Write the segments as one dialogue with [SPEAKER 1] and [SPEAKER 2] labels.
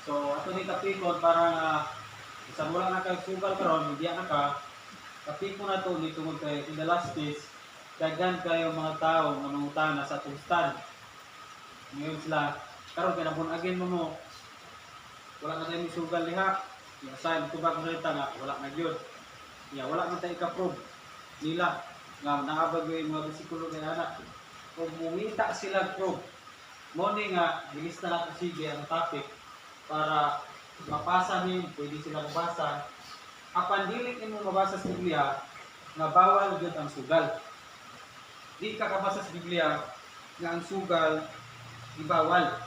[SPEAKER 1] So ato ni tapikon para nga bisan wala na kay sugal karon, hindi na ka tapikon na to ni tungod kay in the last days daghan kayo mga tao nga mangutana sa atong stand. Ngayon sila karon kay nabun again mo mo wala na tayo sugal diha. Ya sa tubag mo salita nga wala na gyud. Ya wala man tayo ka-prove nila nga naabag yung mga bersikulo kay ana. Kung mungita sila proof, mo ni nga gilista nato sige ang topic para mapasa ni pwede sila mabasa. Apan dili nimo mabasa sa Biblia nga bawal gyud ang sugal. Di ka kabasa sa Biblia nga ang sugal ibawal.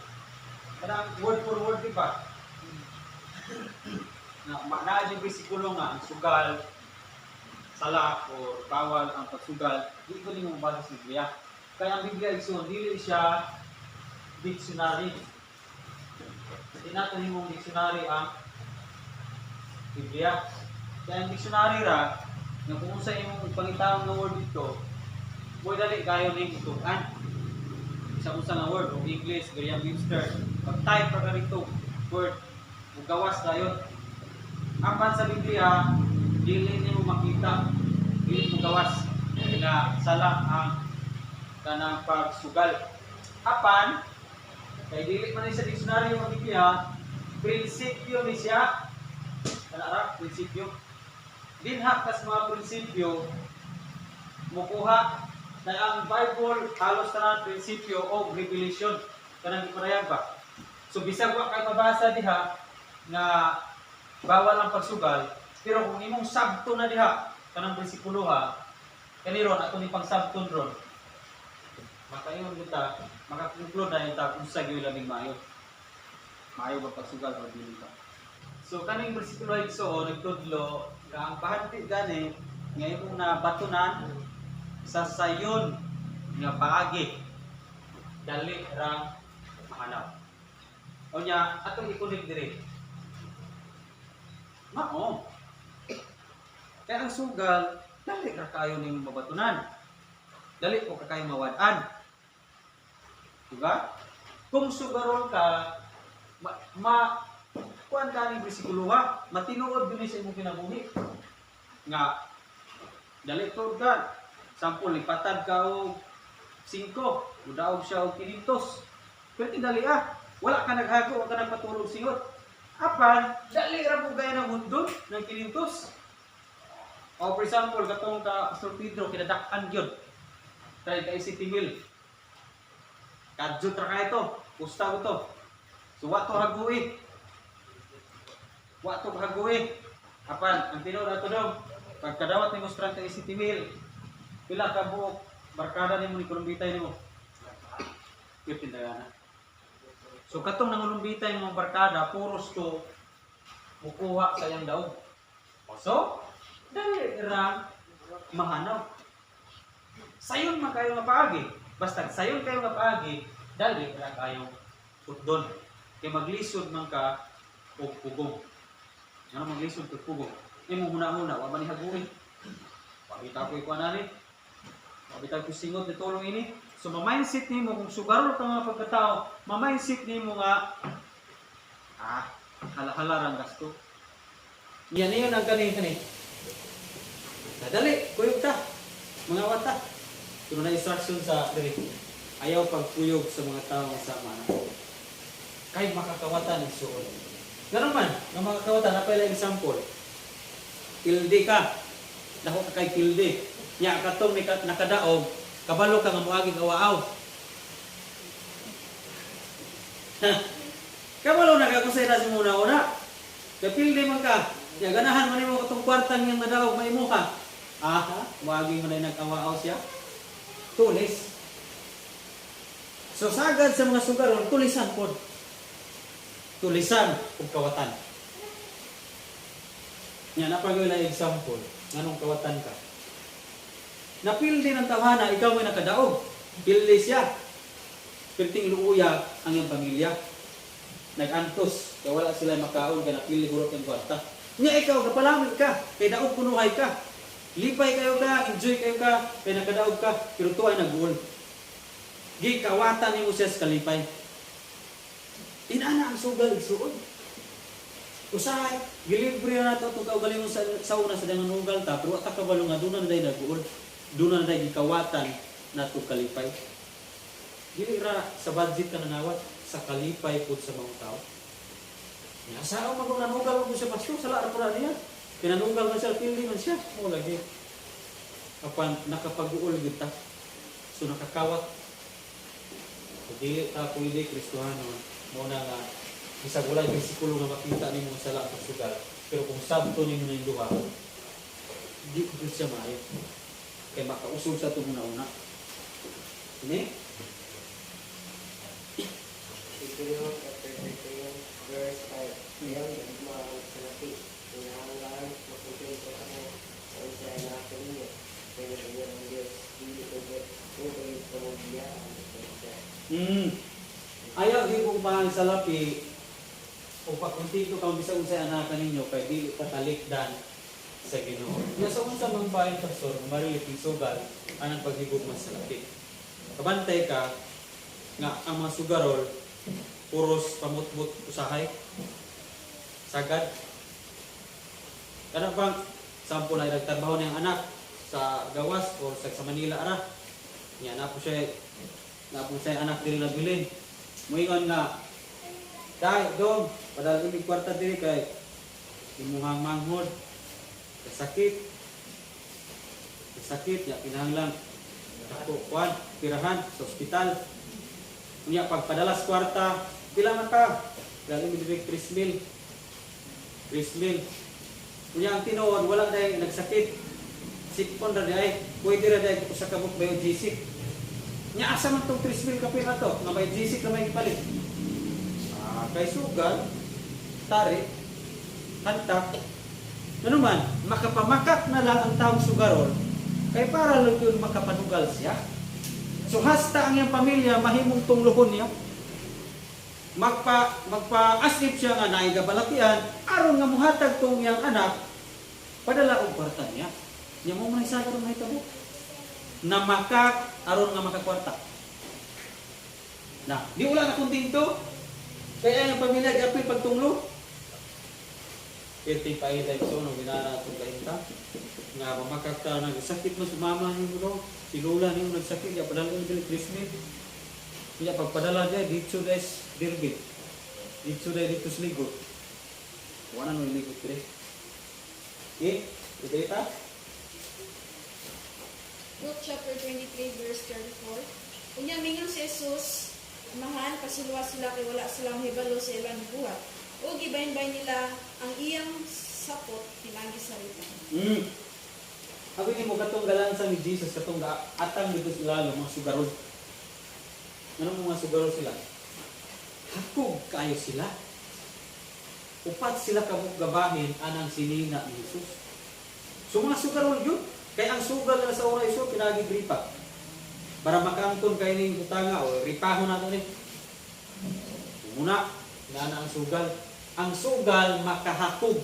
[SPEAKER 1] Kanang word for word, di ba? Na naa yung bersikulo nga ang sugal sala o bawal ang pagsugal, di ko nimo mabasa sa Biblia. Kaya ang Biblia, igsoon, dili siya dictionary. Di nato himong dictionary ang Biblia. Kaya ang dictionary ra, nga kung unsa imong pangitaon nga word dito, mo dali kayo ning itugan. Isa usa nga word o English, Merriam-Webster, pag-type ra ka dito word, mugawas dayon. Apan sa Biblia, dili nimo makita, dili mo gawas nga sala ang kanang pagsugal. Apan, kay dili man ni sa dictionary ang Biblia, prinsipyo ni siya. Kana ra, prinsipyo. Dinha kas mga prinsipyo, mukuha na ang Bible halos tanan prinsipyo o revelation kanang giparayag ba. So bisag wa kay mabasa diha nga bawal ang pagsugal, pero kung imong sabto na diha kanang bersikulo ha, kani ron ato ni pang sabton ron. Makaingon kita, makakonclude na yung ta kung sa gyud labing maayo. Maayo ba pagsugal o dili ba? So kaning bersikulo igsoon nagtudlo nga ang bahandi gani nga imong nabatunan sa sayon nga paagi dali ra mahanaw. Unya atong ikunig diri. Mao. Kaya ang sugal, dali ra kayo ning mabatunan. Dali ko ka kayo mawad-an. Diba? Kung sugarol ka, ma kuan ka ning bersikulo ha, matinuod gyud ni sa imong kinabuhi. Nga dali to ka. Sample, lipatad ka og 5, mudaog siya og 500. Pero dali ah, wala ka naghago, wala ka nagpatulog singot. Apan, dali ra po gaya ng hundon ng 500. O for example, katong ka Pastor Pedro, kinadak-an gyud. Kay kay City Mill. Kadjot ra kay to, pusta ko to. So wa to hagui. Wa to hagui. Apan, ang tinuod ato dong, pagkadawat nimo sa kay City Mill, pila ka buok barkada nimo ni kulumbitay nimo? Pipinda na. So katong nangulumbitay mong barkada, puros to mukuha sa iyang daog. So, dali ra mahanaw. Sayon man kayo nga paagi. Basta sayon kayo nga paagi, dali ra kayo utdon. Kay maglisod man ka og pugong. Ano maglisod kag pugong? Imong huna-huna, wa man ni haguin. Wa bitaw ko ikuan ani. Wa bitaw ko singot ni tulong ini. So ma-mindset nimo kung sugarol ka nga pagkatao, ma-mindset nimo nga hala-hala rang gasto. Yan yun ang kani kani. Nadali, kuyog ta. Mga wata. Pero na instruction sa diri. Ayaw pagkuyog sa mga tao nga sama na. Kay makakawatan igsuon. Ganun man, nga makakawatan, napay example. Pildi ka. Dako ka kay pildi. Nya katong ni nakadaog, kabalo ka nga moaging awaaw. Kabalo na ka kung sa ila muna una. Kay pildi man ka. Nya ganahan man nimo katong kwartang niyang nadaog maimo ka. Ah, moagi man na nag-awaaw siya. Tulis. So sagad sa mga sugaron, tulisan pod. Tulisan ug kawatan. Nya napagay na example, nganong kawatan ka. Napildi ng tawhana, ikaw may nakadaog. Pildi siya. Pilting luuya ang iyang pamilya. Nag-antos, kaya wala sila makaon, kaya napildi hurot ang kwarta. Nya ikaw, kapalamit ka, kay daog kunuhay ka. Lipay kayo ka, enjoy kayo ka, kay nakadaog ka, pero tuway nag-uol. Gikawatan nimo siya sa kalipay. Inana ang sugal igsuon. Usahay, gilibre na nato itong kaugalingon sa una sa nanganugal ta, pero ta kabalo nga doon na day nag-uol, doon na day gikawatan nato kalipay. Dili ra sa budget ka nanawat, sa kalipay pud sa mga tao. Ya, sa ako mag nanugal mo siya, pastor, sala ra pala niya. Pinanugal man siya, pili man siya. Mo lagi. Apan nakapag-uol gyud ta. So nakakawat. So, dili ta pwede Kristohanon mo na nga bisag walay bersikulo nga makita nimo sa sala sa sugal. Pero kung sabto nimo na yung duha, di gyud siya maayo. Kay makausog sa itong una-una. Ini?
[SPEAKER 2] Hebrew chapter 13, verse 5. Ayaw higugmaa ang salapi. Kinahanglan makontento kamo sa unsay naa kaninyo. Kay nag-ingon ang Dios, dili ko gayud kamo biyaan bisan usahay.
[SPEAKER 1] Ayaw higugmaa ang salapi o pagkontento ka bisag unsay anakan ninyo kay dili ka talikdan sa Ginoo. Nya sa unsa man bahin, pastor, marilit yung sugal anang paghigugma sa salapi? Kabantay ka nga ang mga sugarol puros pamutmut usahay sagad. Kana bang sample na nagtrabaho niyang anak sa gawas o sa Manila ara. Nya na po siya anak diri nabilin. Moingon nga, "Day, dong, padala imig kwarta diri kay imuhang manghod sakit. Sakit ya, kinahanglan ako kwan pirahan sa ospital." Unya pagpadalas kwarta, pila man ka? Dali mi diri 3 mil. 3 mil. Unya ang tinuod wala dai nagsakit. Sipon ra di ay, pwede ra di usa ka buok Biogesic. Nya asa man tong 3 mil kapil ato nga Biogesic ra may gipalit? Ah, kay sugal, tari, hantak. Ano man, makapamakak na lang ang taong sugarol, kay para lang yun makapanugal siya. So hasta ang iyang pamilya mahimong tunglohon niya. Magpa asip siya nga naay gabalatian aron nga muhatag tong iyang anak padala og kwarta niya. Nya mo man sa karon mahitabo. Na makak aron nga makakwarta. Na, di wala na kontento. Kaya ang pamilya giapil pagtunglo. Iti pailay so no ginara atong kainta nga mamakak ta, nagsakit mo si mama nimo no, si lola nimo nagsakit ya, padala nimo dili Christmas. Kaya pagpadala niya dito guys, derby dito dai dito sa ligo, wala no ligo dire eh ito ita.
[SPEAKER 3] Luke chapter 23 verse 34. Unya mingon si Jesus, "Amahan, pasulwa sila kay wala silang hibalo sa ilang gibuhat." O gibaynbay nila ang iyang sapot pinagi sa rita.
[SPEAKER 1] Ako ni mo katong galansa ni Jesus katong atang dito sa lalo mga sugarol. Ano mga sugarol sila? Hakog kaayo sila. Upat sila kabuk gabahin anang sinina ni Jesus. So mga sugarol yun. Kaya ang sugal na sa oras iso, pinagi gripa. Para makaangkon kay ning utanga o ripahon nato ni. Muna, nana ang sugal. Ang sugal makahakog,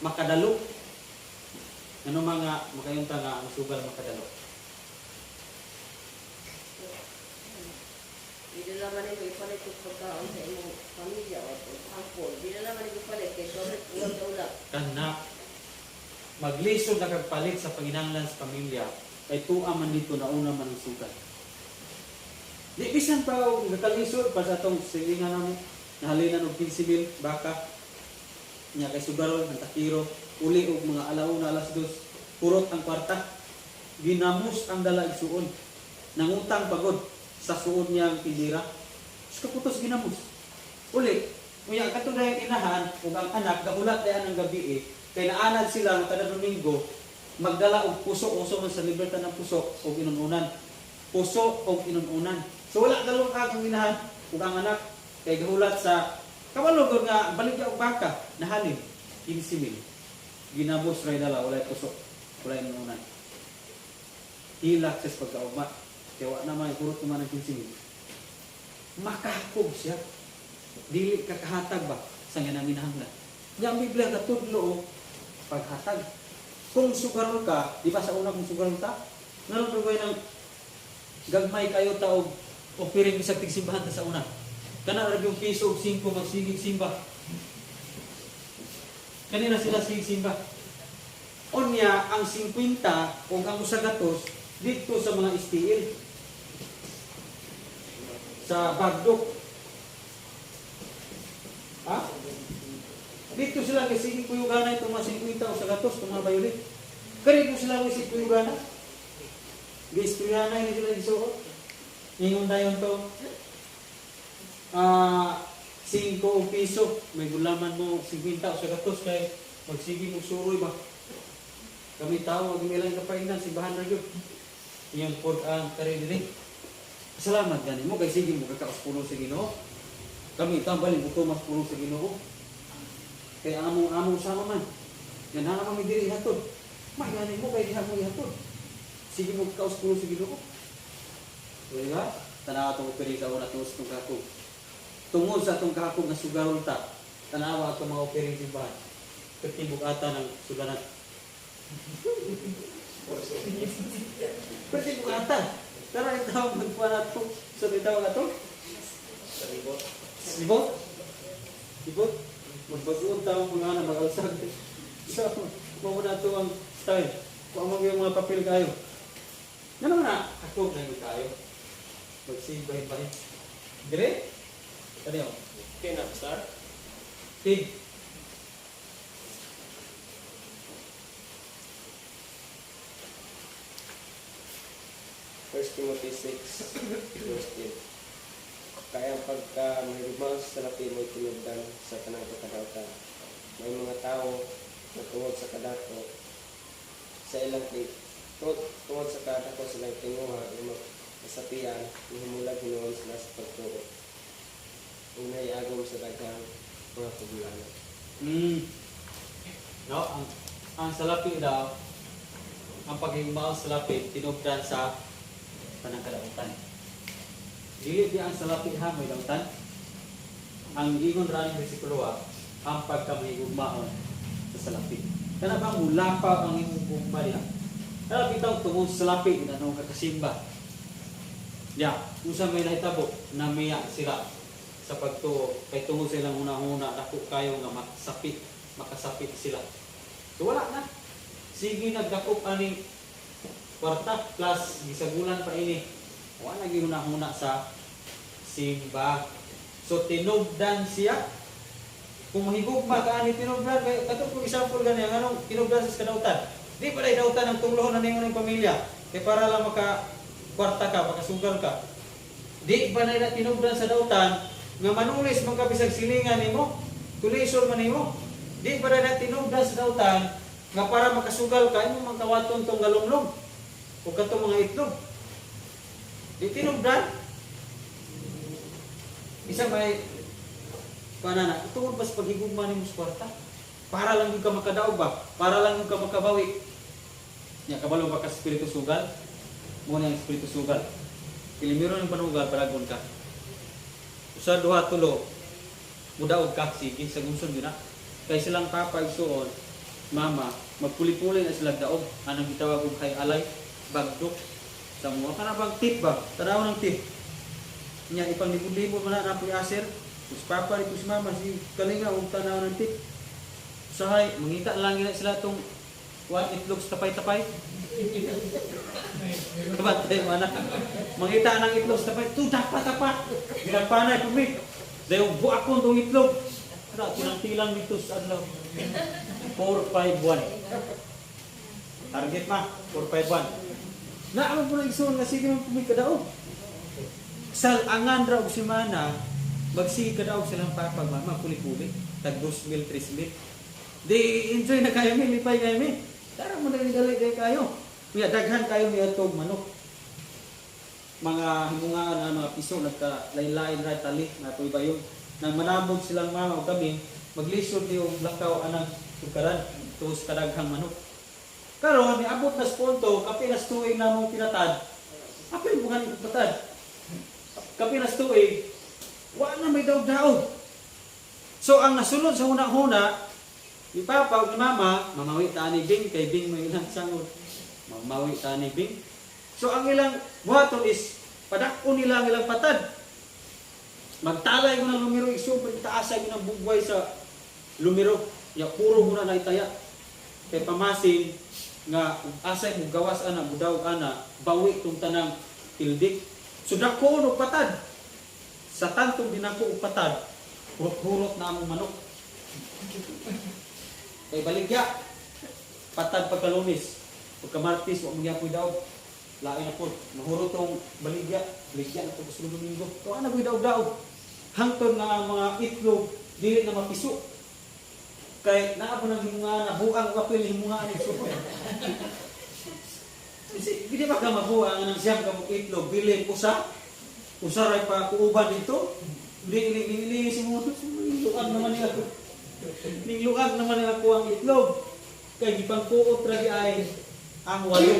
[SPEAKER 1] makadalo. Ano mga makayunta nga ang sugal makadalo?
[SPEAKER 2] Di na naman nimo ipalit og pagkaon sa imong pamilya o ampon. Di na naman nimo ipalit kay sobre ulag sa ulap.
[SPEAKER 1] Kana maglisod na kagpalit sa panginahanglan sa pamilya kay tuwa man dito nauna man ang sugal. Di bisan pa og nakalisod pa sa atong silingan namo nahalinan og 15 mil baka nya kay sugarol ng takiro uli og mga alauna, alas dos, purot ang kwarta, ginamos ang dala igsuon, nangutang pagod sa suod niyang tindira. Sa kaputos ginamos uli. Unya kato dayang inahan ug ang anak gahulat dayan ang gabi eh, kay naanad sila nga kada Domingo magdala og puso, uso man sa libertad ng puso og inununan, puso og inununan. So wala galungag ang inahan ug ang anak kay gahulat sa kabalo gud nga baligya og baka nahalin 15 mil, ginamos ray dala, walay puso, walay inununan. Hilak sa pagkaugma kay wa na may kurot naman ang 15 mil. Makahakog siya, dili ka kahatag ba sa nga nanginahanglan. Nya ang Biblia katudlo og paghatag. Kung sugarol ka, di ba sa una kung sugarol ta, nganong tugay ng gagmay kayo ta og offering bisag tigsimbahan ta sa una. Kana ra yung piso og 5 magsigig simba. Kanina sila sisimba. Unya, ang 50 o ang usa gatos dito sa mga istiil. Sa Bagdok. Ha? Dito sila kay sige kuyugana itong mga 50 o sa gatos, itong mga violet. Kaya po sila kay kuyugana. Giistoryahan ni sila gisuot. Ingon dayon to. 5 o piso, may gulaman mo 50 o sa gatos kay magsige mo suroy ba. Kami tao, wag ilang kapainan, simbahan ra gyud. Iyang pod ang karidiri. Salamat gani mo kay sige mo kakaos puno sa Ginoo. Kami tambal mo mas puno sa Ginoo. Kay among among sama man. Yan na kami diri hatod. May gani mo kay diha mo ihatod. Sige mo kakaos puno sa Ginoo. Di ba? Tanawa itong offering sa una tungod sa itong kahakog. Tungod sa itong kahakog nga sugarol ta. Tanawa itong mga offering simbahan. Pertibok ata ng sugaran. Pertibok ata. Tara itaw magkuha na ito. So itaw ka to?
[SPEAKER 2] Libot.
[SPEAKER 1] Libot? Libot? Magbagoon tao mga na magalsag. So, mao na ito ang style. Kung ang mga papel kayo. Nga naman na, ako na yung kayo. Magsibay-bay. Dire? Ano yun?
[SPEAKER 2] Okay na, sir.
[SPEAKER 1] Tig.
[SPEAKER 2] First Timothy 6, verse 8. Kaya ang pagka mahirubang sa salapi mo'y tinugdan sa tanang pagkadautan. May mga tao na tungod sa kadako sa ilang tungod sa kadako silang tinguha nga masapian, nihumulag hinuon sila sa pagtuo. Ug naiagom sa daghang mga kagulanan.
[SPEAKER 1] No, ang salapi daw, ang pagiging salapi, tinugdan sa tanang kadautan. Dili di ang salapi ha, may dautan. Ang gigon ra ning bersikulo ang pagkamahigugmaon sa salapi. Kana ba mulapaw ang imong gugma diha? Kana bitaw tungod sa salapi ginanong kakasimba. Ya, unsa may nahitabo, namiya sila sa pagtuo kay tungod sa ilang hunahuna dako kayo nga masapit, makasapit sila. So wala na. Sige nagdakop ani kwarta plus gisagulan pa ini. Wala na gihuna-huna sa simba. So tinugdan siya. Kung mahigugma ka ani tinugdan kay kato kung example gani ang anong tinugdan sa kadautan. Di pa dai dautan ang tunglohon na nimo ng pamilya kay para lang maka kwarta ka, makasugal ka. Di pa na tinugdan sa dautan nga manulis man ka bisag silingan nimo, tulisod man nimo. Di pa na tinugdan sa dautan nga para makasugal ka imo man kawaton tong galumlum o katong mga itlog. Di tinugdan. Isa may panana, tungod ba sa paghigugma nimo sa kwarta? Para lang yung ka makadaog ba? Para lang yung ka makabawi. Nya kabalo ba ka sa espiritu sugal? Mo na ang espiritu sugal. Kilimiro ng panugal palagon ka. Usa, duha, tulo. Mudaog ka, sige, sa gumson yun na. Kay silang papa igsuon, mama, magpuli-puli na sila daog. Anong gitawag og kay alay, bagdok. Sa mga kana bang tip ba? Tanaw ng tip. Nya ipang libod-libod man na napoy aser. Kus papa rin kus mama si kalinga og tanaw ng tip. Usahay, mangita lang gina sila tong one itlog sa tapay-tapay. Kabantay mo na. Mangita ng itlog sa tapay. Tu, tapa, tapa. Ginapanay, pumik. Dahil buakon tong itlog. Ano, tinang-tilang dito sa adlaw. 4, 5, 1. Target ma, 4, 5, 1. Naamang po na igsoon nga sige man pumik kadaog. Salangan ra og semana, magsige kadaog silang papa mama puli-puli. Tag 2,000, 3,000. Di enjoy na kayo mi, lipay kayo mi. Tara mo dali dali dali kayo. Kuya daghan kayo mi atog manok. Mga himungaan na mga piso nagka lain-lain ra tali na tuy bayon. Nang manabog silang mama og kami, maglisod di og lakaw anang sukaran tuos kadaghang manok. Karon niabot na sa punto, kapinas tuig namong pinatad. Apil mo gani patad. Kapinas tuig, wa na may daog-daog. So ang nasulod sa huna-huna, ni Papa ug ni Mama, mamawi ta ni Bing kay Bing may ilang sangod. Mamawi ta ni Bing. So ang ilang buhaton is padak-on nila ang ilang patad. Magtalay ko ng lumiro igsoon, taasay ko ng bugway sa lumiro. Ya puro mo na naitaya. Kay pamasin nga ug asay mo gawas ana, mudaog ana, bawi tong tanang tildik. So dako og patad. Sa tantong dinako og patad, hurot-hurot na among manok. Kay baligya, patad pagka Lunes, pagka Martes, wa mo gyapoy daog. Lain na po, mahurot tong baligya, baligya na po sa Domingo. To ana boy daog-daog. Hangtod nga ang mga itlog dili na mapiso. Kay naa po nang himunga na buang og apil himunga ni suko. Kasi di ba ka mabuang ang siyam ka mong itlog bilin usa? Usa ray pa kuuban dito. Di di di di si mo luag naman nila ko. Ningluag naman nila ko ang itlog. Kay gipangkuot ra di ay ang walo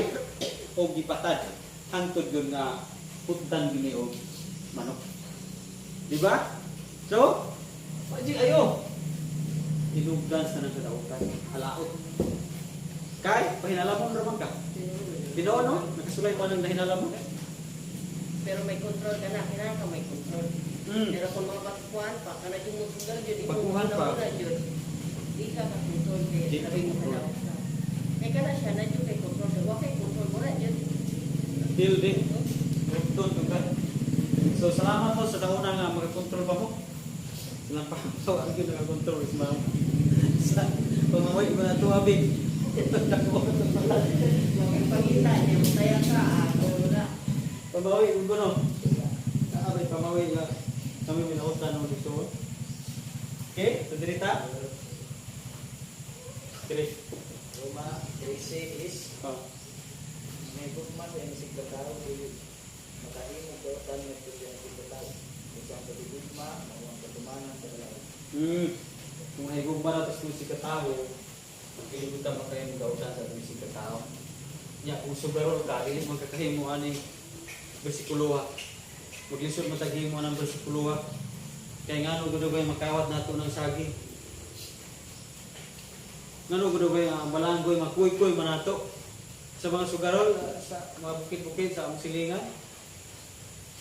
[SPEAKER 1] o gipatad hangtod yun nga putdan gini og manok. Di ba? So, pwede ayo. Inugdan sa nang kadautan. Halaot. Kay, pahinalamon ra man ka. Tinuod no? Nakasulay pa ng nahinalamon.
[SPEAKER 2] Pero may control ka na, kailangan ka may control. Pero kung mga pagkuhan pa, kana jud mo sugal jud, imo
[SPEAKER 1] Pagkuhan pa.
[SPEAKER 2] na jud. Di ka ka-control kay
[SPEAKER 1] Di ka
[SPEAKER 2] labi mo
[SPEAKER 1] control.
[SPEAKER 2] ka na. Kay kana siya na jud kay control, kay wa kay control wala jud.
[SPEAKER 1] Deal din. Tun ka. So salamat po sa taon nga makakontrol pa mo. Silang pa so ang gyud nakakontrol is ma'am. Sa pamawi mo na tuwabig.
[SPEAKER 2] Pangita niya, masaya ka, ah, wala.
[SPEAKER 1] Pamawi mo no. Abay pamawi nga kami minautan mo dito. Okay, so diri ta. Diri.
[SPEAKER 4] Roma 13 is
[SPEAKER 1] Oh.
[SPEAKER 4] may gugma sa inyong sigkatao dili makahimo dautan ngadto sa inyong sigkatao. Kung ang pagigugma mao ang katumanan sa balaod.
[SPEAKER 1] Kung higugma na tapos kung si katao, magkilibutan mo kayo ng dautan sa kung si katao. Nya, kung sugarol ka, dili mo kakahimo aning bersikulo ha. Maglisod mo taghimo ng bersikulo ha. Kaya nga no gud makawat nato ng saging. Ngano gud ang balanggoy makuy-kuy man nato sa mga sugarol, sa mga bukid-bukid sa among silingan.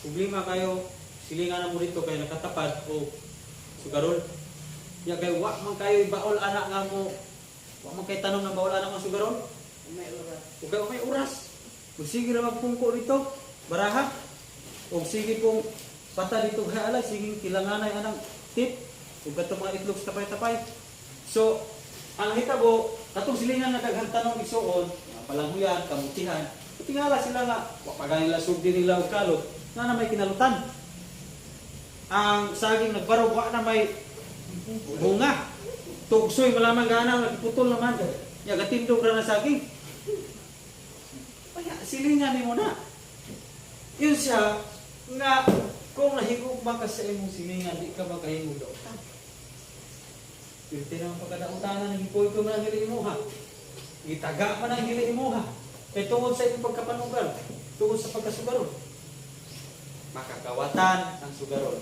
[SPEAKER 1] Problema kayo, silingan na mo dito kay nakatapad o sugarol. Ya kay wa man kayo baol ana nga mo. Wa man kay tanong nga baol ana nga sugarol.
[SPEAKER 2] May oras.
[SPEAKER 1] O kay may oras. Kung sige ra magpungko dito, baraha. O sige pong pata dito kay ala, sige kilanganay anang tip ug katong mga itlog sa tapay-tapay. So, ang hitabo, katong silingan nga daghang tanong igsuon, mga balanghuyan, kamutihan, tingala sila nga, wa pa gani nila sugdi nila og kalot, nga na may kinalutan. Ang saging nagbarog, wa na may bunga. Tugsoy malamang gana, nagputol naman. Ya, gatindog ra na saging. Kaya silingan nimo na. Yun siya, nga kung nahigugma ka sa imong silingan, di ka makahimong dautan. Pirti naman pagkadautanan, nagipuy ko man ang hili imo ha. Gitaga man ang hili imo ha. Kay tungod sa imong pagkapanugal, tungod sa pagkasugarol. Makakawatan ang sugarol.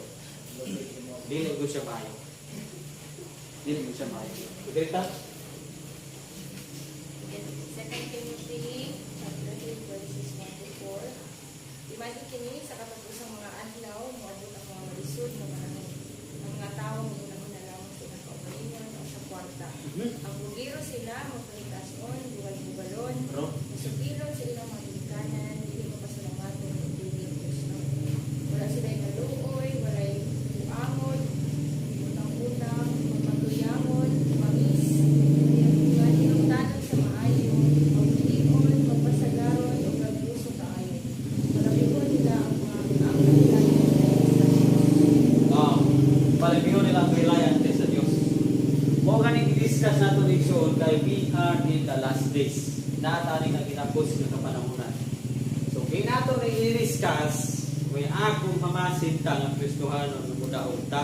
[SPEAKER 1] Dili ko siya maayo. Dili ko siya maayo. Pwede ta?
[SPEAKER 5] Second Timothy chapter 3 verses 1 to 4. Imagine kini sa katapusang mga adlaw moabot ang mga malisod nga panahon. Ang mga tawo mouna-una lamang sa ilang kaugalingon o sa kwarta. Ang bugiro sila magpahitason, bugal-bugalon,
[SPEAKER 1] Ro?
[SPEAKER 5] masupilon sa ilang mga ginikanan, dili mapasalamaton ug dili Kristo. Wala sila kaluoy, walay buangon, utang-utang, mapatuyamon, bangis, hinungdanon sa maayo, mabution, mapasagaron, ug nagpuso kaayo. Palabihon nila ang mga ang kailangan sa Diyos.
[SPEAKER 1] Ah, palabiho nila ang kailayan sa Diyos. Mao gani i-discuss nato ni Igsoon kay we are in the last days. Naatani nga ginapos nga kapanahonan. So kay nato ni i-discuss may ako mamasin ta nga Kristohano nga mudaog ta.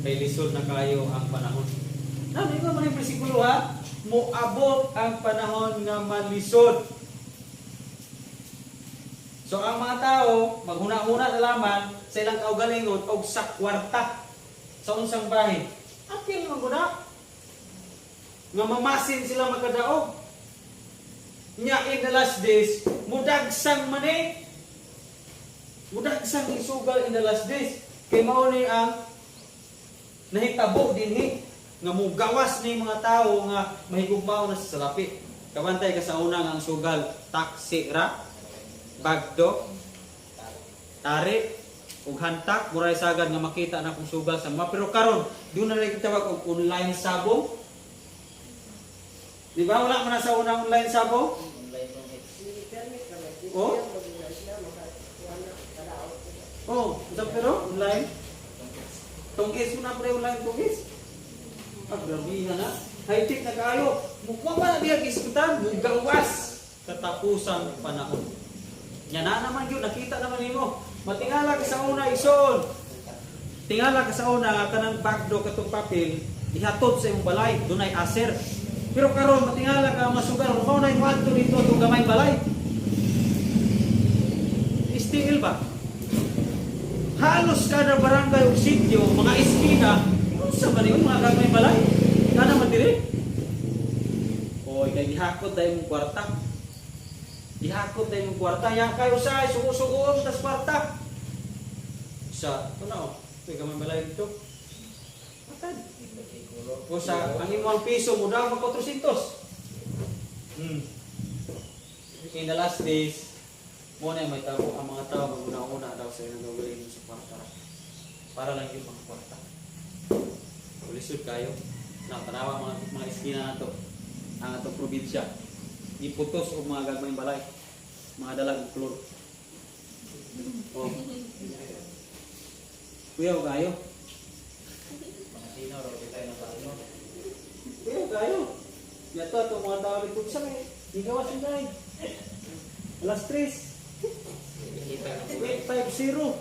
[SPEAKER 1] Kay lisod na kayo ang panahon. Na ingon man ang bersikulo ha, moabot ang panahon nga malisod. So ang mga tao maghuna-huna na lamang sa ilang kaugalingon og sa kwarta sa unsang bahin. Apil man guna. Nga mamasin sila makadaog. Nya in the last days, mudagsang man eh. Mudagsang isugal in the last days. Kay mao ni ang nahitabo dinhi. Nga mugawas ni mga tao nga mahigugmao na sa salapi. Kabantay ka sa una nga ang sugal, taksi ra, bagdo, tari, ug hantak, muray sagad nga makita na kung sugal sa mga. Pero karon, doon na lang tawag og online sabong. Di ba wala man na sa una online sabong?
[SPEAKER 4] Online tong hits.
[SPEAKER 2] Permit na may
[SPEAKER 1] Oh?
[SPEAKER 2] sila makakuha na kadaot.
[SPEAKER 1] Oh, unsa pero online? Tungkis mo na pre online tungkis. Ah, grabe na. High-tech na kaayo. Mukha pa na diya gisgutan, mugawas katapusan panahon. Nya na naman yun, nakita naman nimo. Matingala ka sa una ison. Tingala ka sa una nga kanang bagdo katong papel ihatod sa imong balay, dunay aser. Pero karon matingala ka masugar, mao na imong adto dito atong gamay balay. STL ba? Halos kada barangay o sityo, mga eskina, unsa ba niyon mga gamay balay? Kana man diri? Oy, kay gihakot dahil mong kwarta. Gihakot dahil mong kwarta. Ya kayo sa sugo-sugo tas kwarta. Sa, ito na oh. Ito gamay balay dito. Matad. O sa, ang imong piso mo daw mag 400. In the last days, mo na may tabo ang mga tao maguna-una daw sa ilang gawin sa kwarta. Para lang yung mga kwarta. Ulisod kayo. Na tanawa mga iskina nato ang atong probinsya. Giputos og mga gagmayng balay. Mga dalag og klor. Oh. Kuya kayo.
[SPEAKER 4] Mga sino, raw tayo na paano.
[SPEAKER 1] Kuya kayo. Yato ato mga tao dito sa may gigawas yung day. Alas 3. 850.
[SPEAKER 4] Mga sino.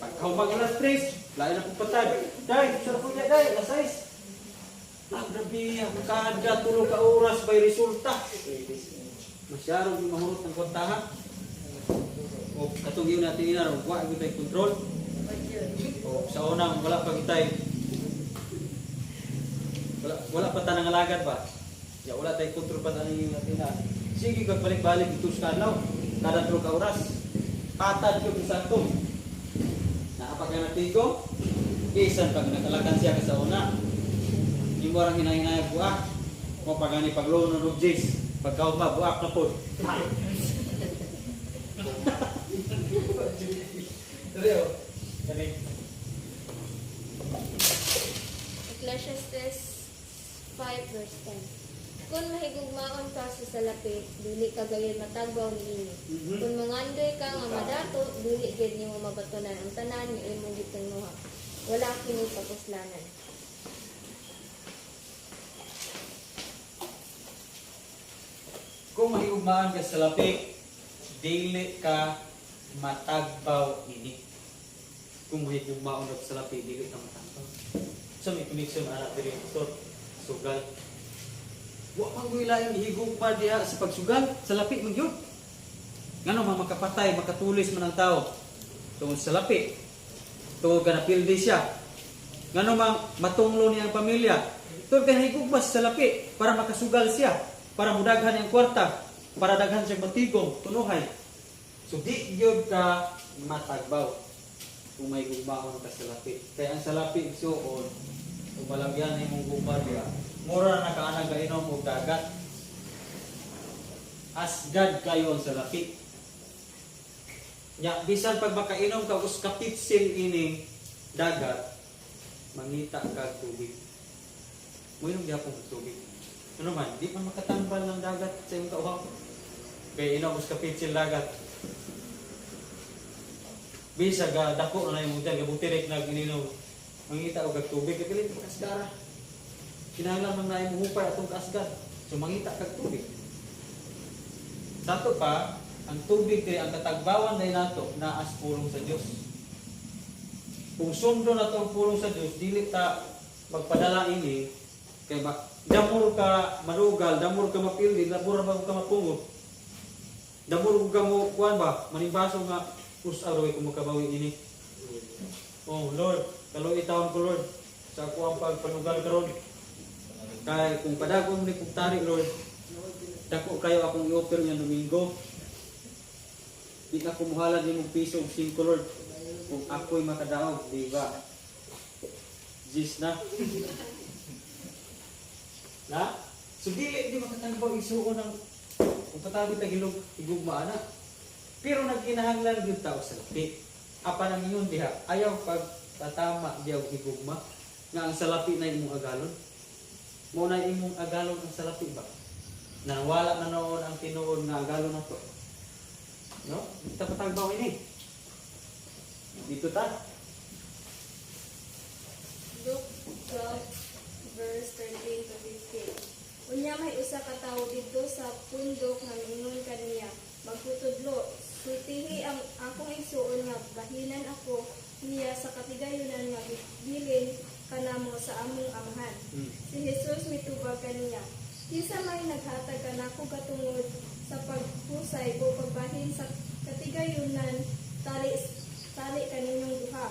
[SPEAKER 1] Pagkaumag alas 3, lain akong patag. Day, sarap ko niya, day, alas 6. Ah, grabe, ako kada tulo ka oras by resulta. Masyarong yung mahurot ng kwartahan. O katong yun natin ina, wa gyud tay control. O sa una wala pa kitay. Wala pa ta nangalagad ba? Ya wala tay control pa taning yun natin ina. Sige kag balik-balik dito sa adlaw. Kada tulo ka oras. Patad gyud sa ato. Naa pa kay natigo. Bisan pag nagalagan siya ka sa una. Imo rang hinahinay buak. Mo pagani pagluno og jis. Pagkaugma buak na pod. Dali oh. Dali.
[SPEAKER 5] Ecclesiastes 5 verse 10. Kung mahigugmaon ka sa salapi, dili ka gayon matagbaw niini. Kung mangandoy ka nga madato, dili gyud nimo mabatunan ang tanan nga imong gitinguha. Wala kini papuslanan.
[SPEAKER 1] Kung mahigugmaan ka sa lapik, dili ka matagbaw ini. Kung mahigugmaon ka sa lapik, dili ka matagbaw. So may connection anak diri so sugal. Wa man gyud laing higugma diha sa pagsugal, sa lapik man gyud. Ngano man makapatay, makatulis man ang tao tungod sa lapik. Tungod ka napildi siya. Ngano man matunglo niya ang pamilya. Tungod kay higugma sa lapi para makasugal siya, para mudaghan ang kwarta, para daghan siya matigom, tunuhay. So di gyud ka matagbaw kung may gugmaon ka sa lapi. Kaya ang salapi igsuon, kung malagyan imong gugma diha, mura na ka inom og dagat. Asgad kayo ang salapi. Nya bisan pag makainom ka us kapitsil ining dagat, mangita ka og tubig. Moinom gyapon og tubig. Ano man, di man makatambal ng dagat sa imong kauhaw. Kay inom us kapitsil dagat. Bisa ga dako na imong tiyan, gabutirik na ininom. Mangita og tubig kay pilit kasgara. Kinahanglan man na imong hupay atong kaasgar. So mangita kag tubig. Sa ato pa, ang tubig kay ang katagbawan dahil nato naas pulong sa Dios. Kung sundo na ang pulong sa Dios, dili ta magpadala ini kay ba damor ka manugal, damor ka mapildi, damor ba ka mapungot. Damor ka mo kuan ba, manimbaso nga us aroy kung makabawi ini. Oh Lord, kaluoy taon ko Lord sa ako ang pagpanugal karon. Kay kung padagom ni kung tari Lord, dako kayo akong i-offer nga Domingo. Di na kumuhala ni mong piso og 5 Lord. Kung ako'y makadaog, di ba? Jis na. Na? So dili di makatagbaw isuon ang kung patabi tagilog igugma ana. Pero nagkinahanglan gyud ta og salapi. Apan ang ingon diha, ayaw pag tatama diha og higugma nga ang salapi na imong agalon. Mao na imong agalon ang salapi ba? Nawala na noon ang tinuod nga agalon nato. No? Di ta patagbaw ini. Dito ta.
[SPEAKER 3] Luke 12 verse 13 to 15. Unya may usa ka tawo didto sa pundok nga miingon kaniya, "Magtutudlo, sultihi ang akong igsuon nga bahinan ako niya sa katigayunan nga bilin kanamo sa among amahan." Si Jesus mitubag kaniya, "Kinsa may naghatag kanako katungod sa paghusay o pagbahin sa katigayunan tali tali kaninyong duha?"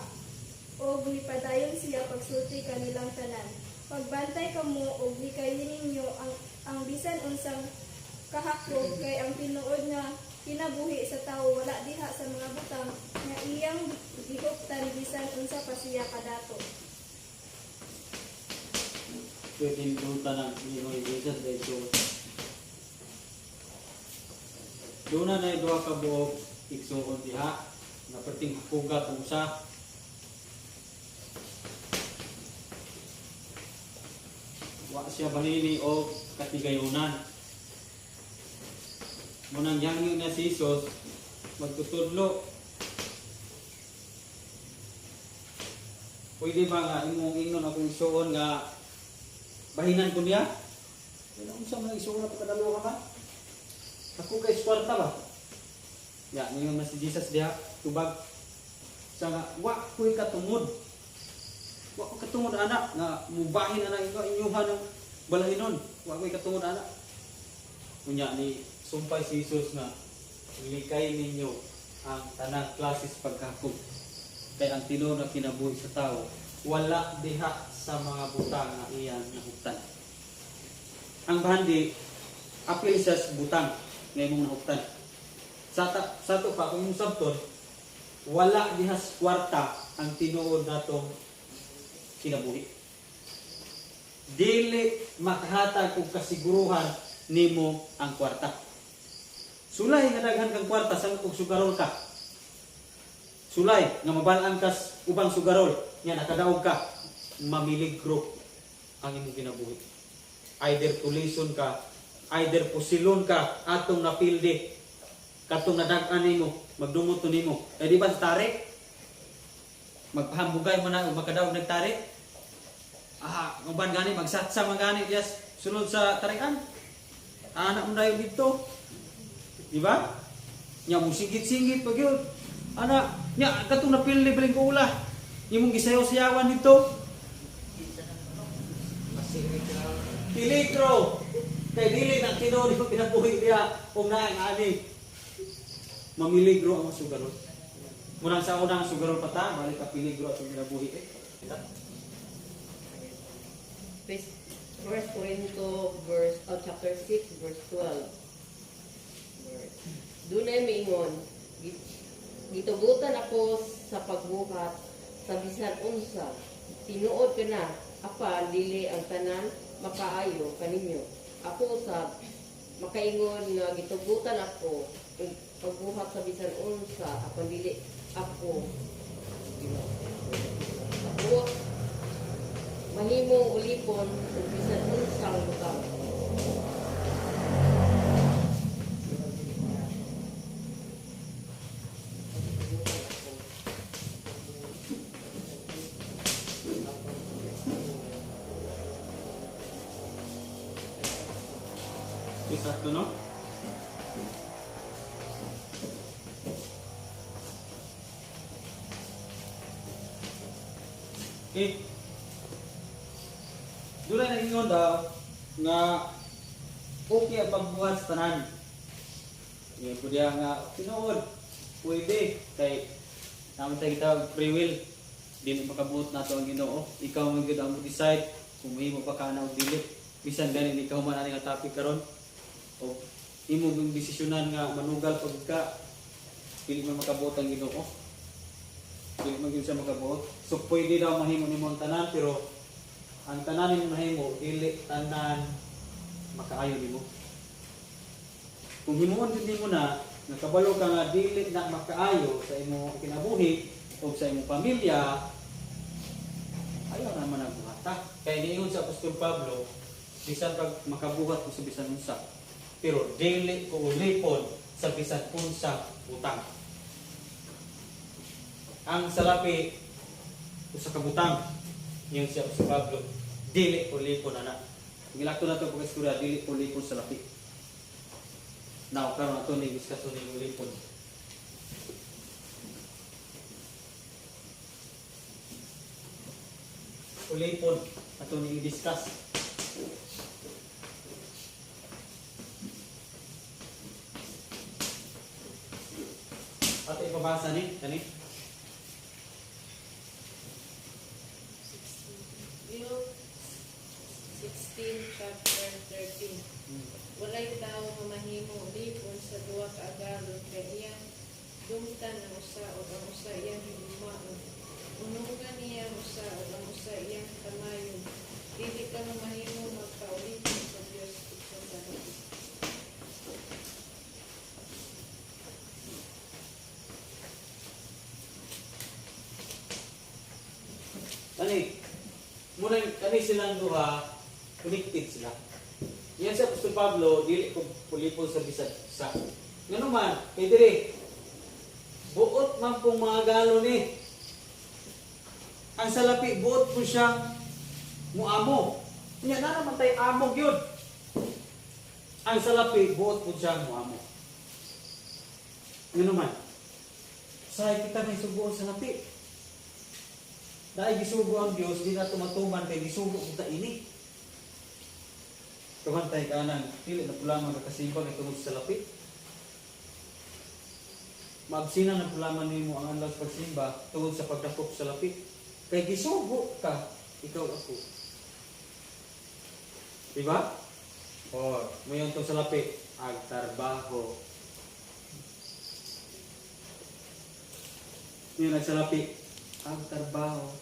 [SPEAKER 3] Og mipadayon siya pagsulti kanilang tanan, "Pagbantay kamo og likayin ninyo ang bisan unsang kahakog, kay ang tinuod nga kinabuhi sa tawo wala diha sa mga butang nga iyang gihuptan, bisan unsa pa siya kadato."
[SPEAKER 1] Pwede nito ng Pinoy Jesus dahil so doon na na duha ka buok igsuon diha na perting hakuga kung usa. Wa siya balini o katigayunan. Munang yangyo na si Jesus, magtutudlo, pwede ba nga imong ingnon akong igsuon nga bahinan ko niya? Wala, unsa man igsuon na pagkadalo ka ba? Ako kay kwarta ba? Ya, ningon man si Jesus diha, tubag. Sa nga, wa ko'y katungod. Wa ko katungod anak nga mubahin ana inyo inyuha ng balahinon. Wa ko'y katungod anak. Unya ni sumpay si Jesus nga likay ninyo ang tanang klases pagkakog. Kay ang tinuod na kinabuhi sa tao wala diha sa mga butang nga iyang nahuptan. Ang bahandi apil siya sa butang nga imong nahuptan. Sa to pa kung imong sabton, wala diha sa kwarta ang tinuod natong kinabuhi. Dili makahatag og kasiguruhan nimo ang kwarta. Sulay nga daghan kang kwarta sa og sugarol ka. Sulay nga mabalaan kas ubang sugarol nya nakadaog ka, mamiligro ang imong kinabuhi. Either tulison ka, either pusilon ka atong napildi katong nadag-an nimo, magdumot to nimo. Eh di ba sa tarik? Magpahambugay mo na ug makadaog nagtarik. Ah, uban gani magsatsa man gani yes sulod sa tarikan. Anak mo dayon dito. Di ba? Nya mo singgit-singgit pag yun. Ana, nya katong napildi bilin ko ula. Imong gisayaw-sayawan dito. Pilikro. Kay dili na tinuod yung kinabuhi niya kung naang ani. Mamiligro ang sugarol. Murang sa unang sugarol pa ta, balik ka piligro at kinabuhi eh.
[SPEAKER 2] First Corinto verse oh, chapter 6 verse 12. Verse. Dunay miingon, "Gitugutan ako sa pagbuhat sa bisan unsa." Tinuod kana, apan dili ang tanan makaayo kaninyo. Ako usab makaingon nga gitugutan ako og pagbuhat sa bisan unsa, apan dili ako ako mahimong ulipon ug bisan unsang butang.
[SPEAKER 1] Sakto, no? Eh, doon na ingon daw nga okay ang pagbuhat sa tanan. Ngayon po diya nga tinuod, pwede kay naman tayo kita free will. Di mo makabuot nato ang Ginoo. Ikaw man gyud ang mo decide kung mahimo pa ka na o dili. Bisan ganin ikaw man ani nga topic karon. O imo gyud desisyonan nga manugal pag ka, dili man makabuot ang Ginoo. Dili man gyud siya makabuot. So pwede daw mahimo nimo ang tanan, pero ang tanan nimo mahimo dili tanan makaayo nimo. Kung himuon gyud nimo na, nakabalo ka nga dili na makaayo sa imong kinabuhi o sa imong pamilya, ayaw naman ang buhata. Kaya niingon sa Apostol Pablo, bisan pag makabuhat ko sa bisan unsa, pero dili ko ulipon sa bisan unsa butang. Ang salapi usa ka butang, niyon si Apostol Pablo, dili ko ulipon ana. Gilakto na to pag-eskwela, dili ko ulipon sa lapi. Now, karon ato ni discuss ni ulipon. Ulipon ato ni i-discuss. Ato ipabasa ni kani.
[SPEAKER 5] Luke 16 chapter 13. Walay tao nga mahimo lipon sa duha ka agalon kay iyang dumtan ang usa ug ang usa iyang higugmaon. Unungan niya ang usa ug ang usa iyang kamayon. Dili ka mahimo magpaulipon sa Dios ug sa salapi.
[SPEAKER 1] Kani muna kani silang duha, connected sila. Yan si Apostol Pablo, dili ko pulipon sa bisan sa. Ngano man, kay diri buot man pong mga galon ni. Ang salapi buot po siya muamo. Nya na naman tay amo gyud. Ang salapi buot po siya muamo. Ngano man, say kita may subuon sa lapi. Dahil gisugo ang Dios, di na tumatuman kay gisugo kung ta ini. Tumantay ka nang dili na pulaman ka kasimpag kay tungod sa lapi. Maabsina na pulaman nimo ang adlaw sa pagsimba tungod sa pagdakop sa lapi. Kay gisugo ka, ikaw ako. Diba? Or, mayon tong sa lapi, agtarbaho. Yun ang sa lapi, agtarbaho.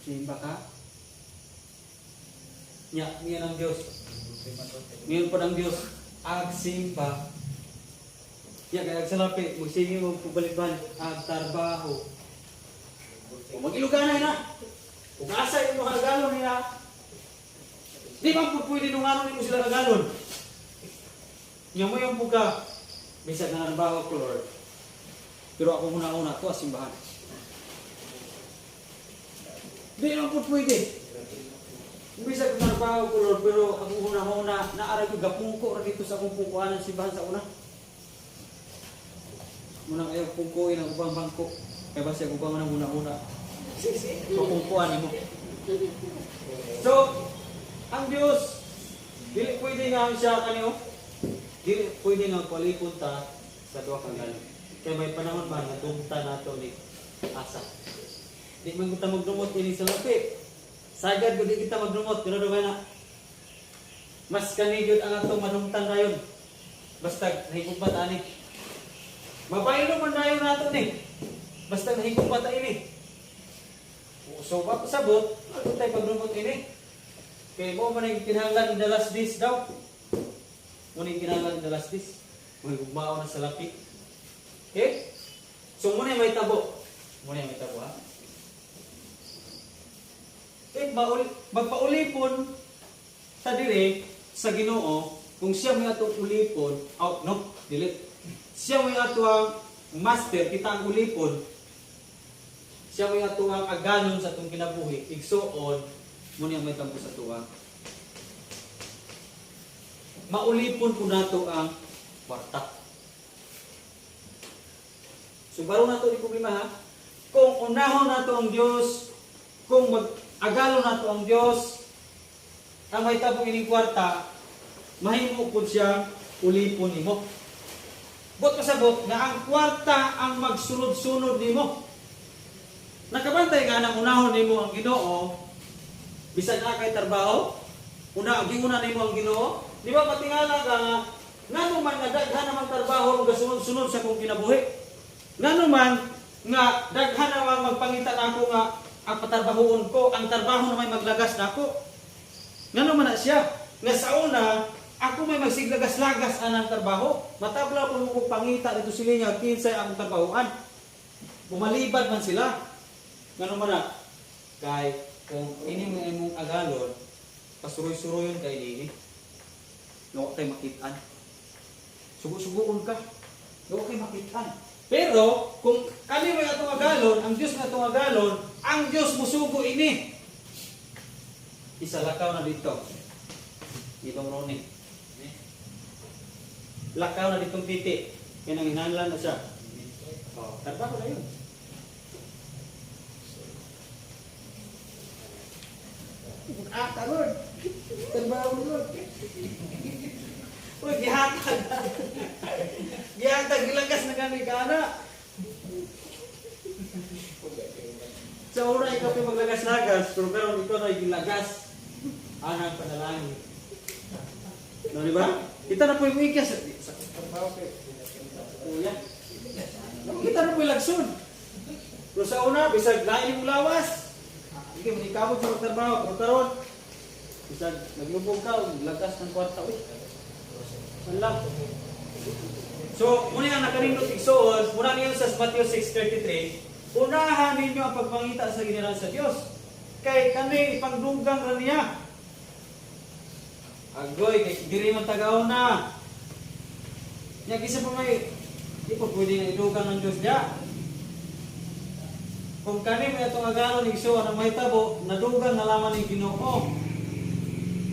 [SPEAKER 1] Simba ka? Nya, ngayon ang Diyos. Ngayon pa ng Diyos, agsimba. Ya, kaya agsalapi, magsingi mo pabalik-balik, agtarbaho. Kung mag-iluganay na, kung asa yung mga galon nila, di ba po pwede nung ano nimo sila kagalon? Nya mo yung buka, bisag na trabaho ko, Lord. Pero ako muna-una, to simbahan. Di naman po pwede. Bisag na trabaho ko, Lord, pero ako muna-una, naaray ko, gapungko ra dito sa akong pungkuanan simbahan sa una. Munang ayaw pungkuin ang ubang bangko. Kaya ba siya ubang nang una-una. Papungkuan nimo. So, ang Diyos, dili pwede nga siya kanyo. Dili pwede nga palipon ta sa duha ka galon. Kaya may panahon ba nga dumta nato ni asa. Di man kita magdumot ini sa lapi. Sagad gud di kita magdumot, pero do na. Mas kani gyud ang atong madumtan dayon. Basta nahigugma ta ani. Mabaylo man dayon nato ni. Basta nahigugma ta ini. So, pa pasabot, ano tayo pagdumot ini? Kay mo man ang kinahanglan in the last days daw. Mo ni kinahanglan in the last days. Mo gugmao na sa lapi. Okay? So muna may tabo. Muna may tabo ha. Eh, magpaulipon sa dire sa Ginoo kung siya may atong ulipon, oh, no, dili. Siya may ato ang master, kita ang ulipon. Siya may ato ang agalon sa atong kinabuhi, igsuon, muna may tampo sa tuwa. Maulipon po nato ang kwarta. So baro nato ni problema ha. Kung unahon nato ang Dios, kung mag-agalo nato ang Dios, ang may tabong ining kwarta, mahimo pud siya ulipon nimo. Bot pasabot nga ang kwarta ang magsunod-sunod nimo. Nakabantay ka nang unahon nimo ang Ginoo, bisan na kay trabaho, una giuna nimo ang Ginoo, di ba patingala ka nga ngano man nga daghan naman trabaho ug gasunod-sunod sa akong kinabuhi. Ngano man nga daghan naman magpangita nako nga ang patarbahoon ko, ang trabaho na may maglagas nako. Ngano man na siya nga sa una Ako may magsiglagas-lagas anang trabaho. Matabla po mo pangita dito sila nga kinsay akong trabahoan. Bumalibad man sila. Ngano man na? Kay kung ini mo imong agalon, pasuroy-suroyon kay nini. Wa kay makitaan. Sugo-sugoon ka. Wa kay makitaan. Pero kung kami may atong agalon, ang Dios may atong agalon, ang Dios musugo ini. Isalakaw na dito. Itong Ronnie. Lakaw na ditong titi. Yan ang hinanlan na siya. Oh, trabaho na yun. Ata, Lord. Trabaho, Lord. Uy, gihatag. Gihatag, gilagas na gani ka na. Sa una, ikaw pa maglagas-lagas, pero karon ikaw na gilagas. Anang panalangin. No, di ba? Kita na po yung ikas. Sa
[SPEAKER 4] Trabaho kay
[SPEAKER 1] kuya. Kita na po yung lagson. Pero sa una, bisag lain yung lawas. Hindi mo ikabot sa trabaho, pero karon bisag naglubog ka, lagas ng kwarta, uy. Wala. So, muna ang nakanindot igsuon, muna niyo sa Matthew 6:33, unahan ninyo ang pagpangita sa ginikanan sa Dios. Kay kani ipangdugang ra niya. Agoy, kay diri man tagaw na. Nya kisa pa may di pa pwede nga idugang ng Dios niya. Kung kani may atong aganon igsuon ang mahitabo, nadugang na lamang ni Ginoo.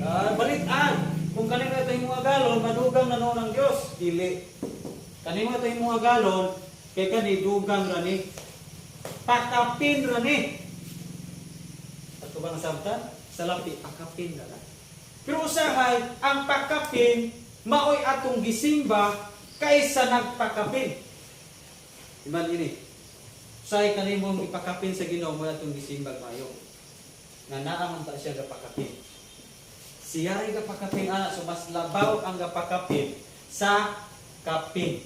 [SPEAKER 1] Ah, balitan. Kung kani may atong imong agalon, madugang na noon ang Dios. Dili. Kani mo atong imong agalon, kay kani dugang ra ni. Pakapin ra ni. Ato ba nasabtan? Sa lapi, pakapin ra na. Pero usahay, ang pakapin, maoy atong gisimba kaysa nagpakapin. Iman ini. Usahay kanimong ipakapin sa Ginoo mo atong gisimba mayo. Nga naa man ta siya gapakapin. Siya ray gapakapin ana, so mas labaw ang gapakapin sa kapin.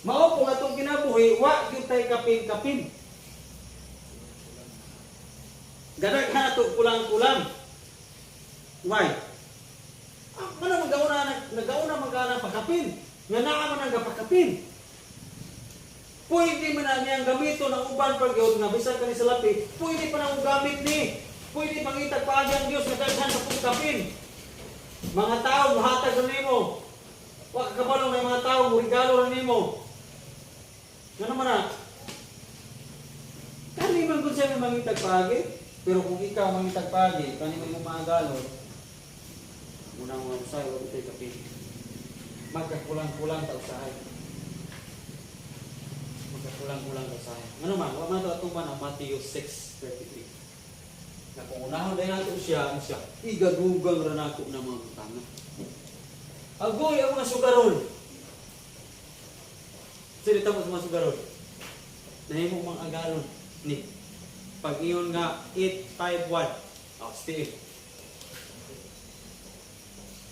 [SPEAKER 1] Mao kung atong kinabuhi, wa gyud tay kapin-kapin. Gadaghan ato kulang-kulang. Why? Ah, ano magauna na nagauna magana pagkapin. Nga naa man ang gapakapin. Pwede man na niyang gamiton ang uban pag gyud nga bisan kani sa lapi, pwede pa na ang gamit ni. Pwede pangitag paagi ang Dios nga daghan sa pagkapin. Mga tao muhatag ra nimo. Wa ka kabalo may mga tao mo regalo ra nimo. Ngano man na? Kani man kun siya may mangitag paagi, pero kung ikaw mangitag paagi, kani may mo maagalon. Unang mga usay, wag ito'y kapin. Magkakulang-kulang ta usahay. Magkakulang-kulang ta usahay. Ano man, wa man to atuman ang Matthew 6:33. Na kung unahon dahil nato siya, ano siya, igadugang ra nato na mga butanga. Agoy ang mga sugarol. Sino mo sa mga sugarol? Nahimo mga agalon ni. Pag iyon nga 851. Oh, still.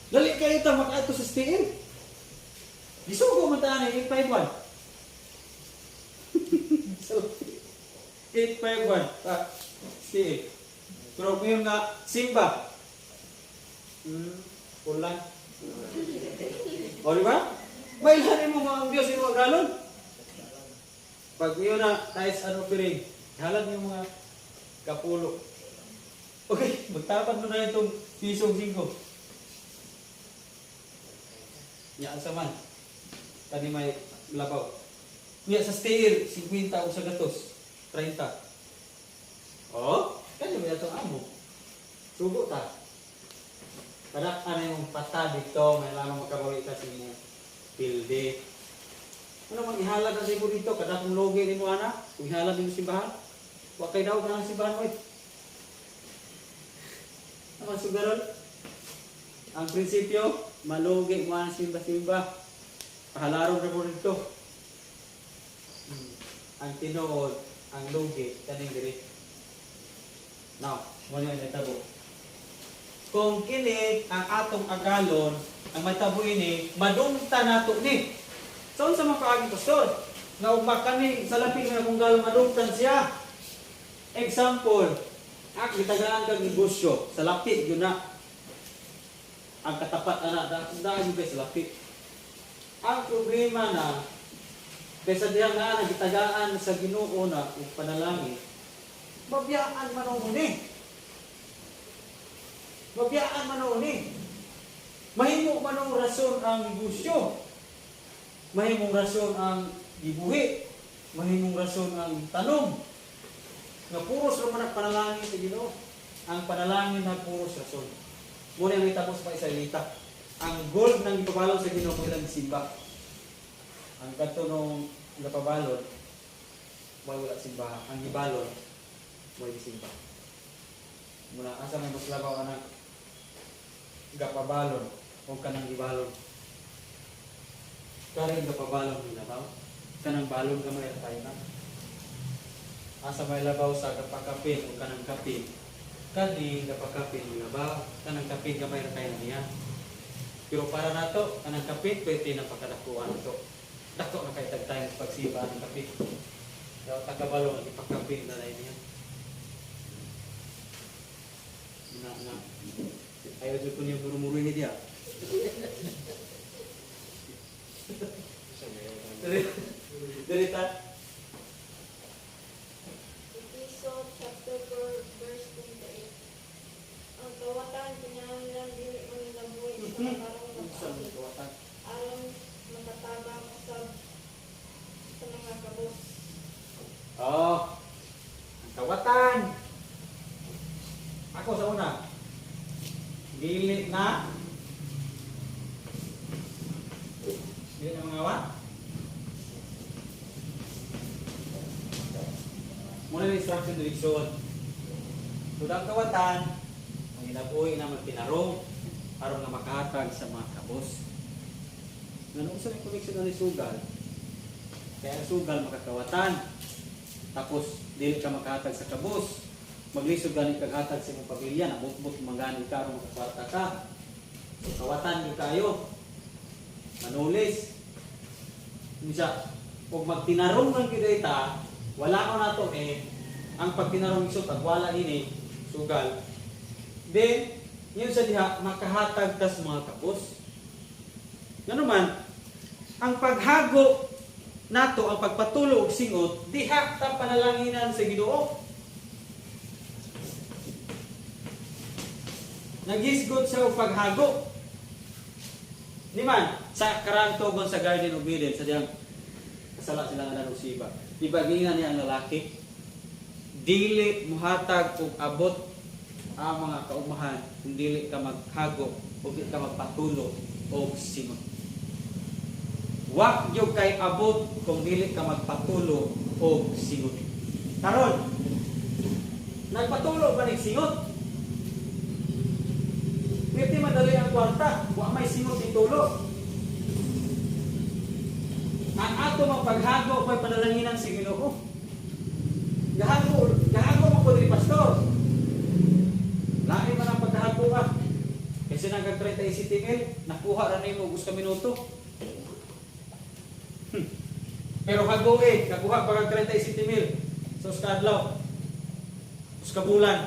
[SPEAKER 1] Dali kayo ta makaadto sa STL. Gisugo man ta ani 851. So, 851. Ah, STL. Pero ngayon nga Simba. Ulan. O, di ba? Mailhanin mo mga ang Diyos yung agalon. Pag iyon na, tithes and offering, halag yung mga kapulo. Okay, magtapat mo na itong pisong singko. Nya sa man. Kani may labaw. Nya sa steer, 50 o sa gatos. 30. Oh, kani may atong amo. Sugo ta. Kada ano yung pata dito, may lamang makabawi ka sa imong pilde. Ano man ihalag ang sibo dito, kada kung logi nimo ana, kung ihalag nimo simbahan, wa kay daw ka ng simbahan oy. Ano sugaron? Ang prinsipyo, malugi mo ang simba-simba. Pahalaron na po dito. Ang tinuod, ang lugi, kaning diri. Now, mo ni ang natabo. Kung kini ang atong agalon, ang matabo ini, madungta nato ni. So, unsa man kaagi pastor? Nga ugma kani sa lapi nga kung galon madungtan siya. Example, ak gitagaan kag negosyo sa lapi gyud na. Ang katapat ana daan kay salapi. Ang problema na kaysa diha nga nagitagaan sa Ginoo na ug panalangin, mabiyaan man mo ni. Mabiyaan man ni. Mahimo man ang rason ang negosyo. Mahimong rason ang gibuhi. Mahimong rason ang tanom. Nga puros ra man ang panalangin sa Ginoo. Ang panalangin na puros rason. Muna yung itapos pa Israelita. Ang gold ng ipabalon sa Ginoo mo ilang simba. Ang kadto nung napabalon, may wala simba. Ang gibalon, may simba. Muna asa may mas labaw anak gapabalon o kanang gibalon. Karing gapabalon ni labaw. Kanang balon gamay ra tayo na. Asa may labaw sa gapakapin o kanang kapin. Kani gapakapin ni labaw. Kanang kapin gamay ra tayo niya. Pero para nato, kanang kapin pwede na pagkadakuan nato. Dako na kay tagtay sa pagsiba ng kapin. Daw tagabalon ang ipakapin na dahil niya. Na na. Ayaw jud ko niyo murumuroy ni diya. Dili ta.
[SPEAKER 3] Efeso chapter 4 verse 28. Ang kawatan kinahanglan dili mangilaboy sa matarong nga
[SPEAKER 1] Unsa man
[SPEAKER 3] paagi,
[SPEAKER 1] kawatan?
[SPEAKER 3] aron makatabang usab sa mga kabos.
[SPEAKER 1] Oh. Ang kawatan. Ako sa una. Dili na dili na mga wa. Muna yung instruction direction. So ang kawatan, ang ginabuhi na magtinarong aron nga makahatag sa mga kabos. Ngano unsa may connection ani sugal? Kaya ang sugal makakawatan. Tapos dili ka makahatag sa kabos. Maglisod gani kag hatag sa imong pamilya, nabutbot man gani ka aron makakwarta ka. So, kawatan gyud kayo. Manulis. Unsa ug magtinarong man gyud ta, wala ko nato eh ang pagtinarong iso pag wala ini sugal. Then yun sa diha makahatag tas mga kabos. Ngano man ang paghago nato ang pagpatulo og singot diha ta panalanginan sa Ginoo. Nagisgot sa og paghago. Di man sa karang tugon sa Garden of Eden sa diyang kasala sila nga og siba. Di ba giingnan niya ang lalaki? Dili muhatag og abot ang mga kaumahan kung dili ka maghago o di ka magpatulo og singot. Wa gyud kay abot kung dili ka magpatulo og singot. Karon, nagpatulo ba nig singot? Pwede madali ang kwarta, wa may singot ni tulo. Ang ato mga paghago may panalanginan sa Ginoo. Gahago, gahago mo ko diri, pastor. Lain man ang paghago ka. Kasi nagag 37 mil, nakuha ra nimo og usa ka minuto. Pero hago eh, nakuha pa kag 37 mil sa usa ka adlaw. Usa ka bulan.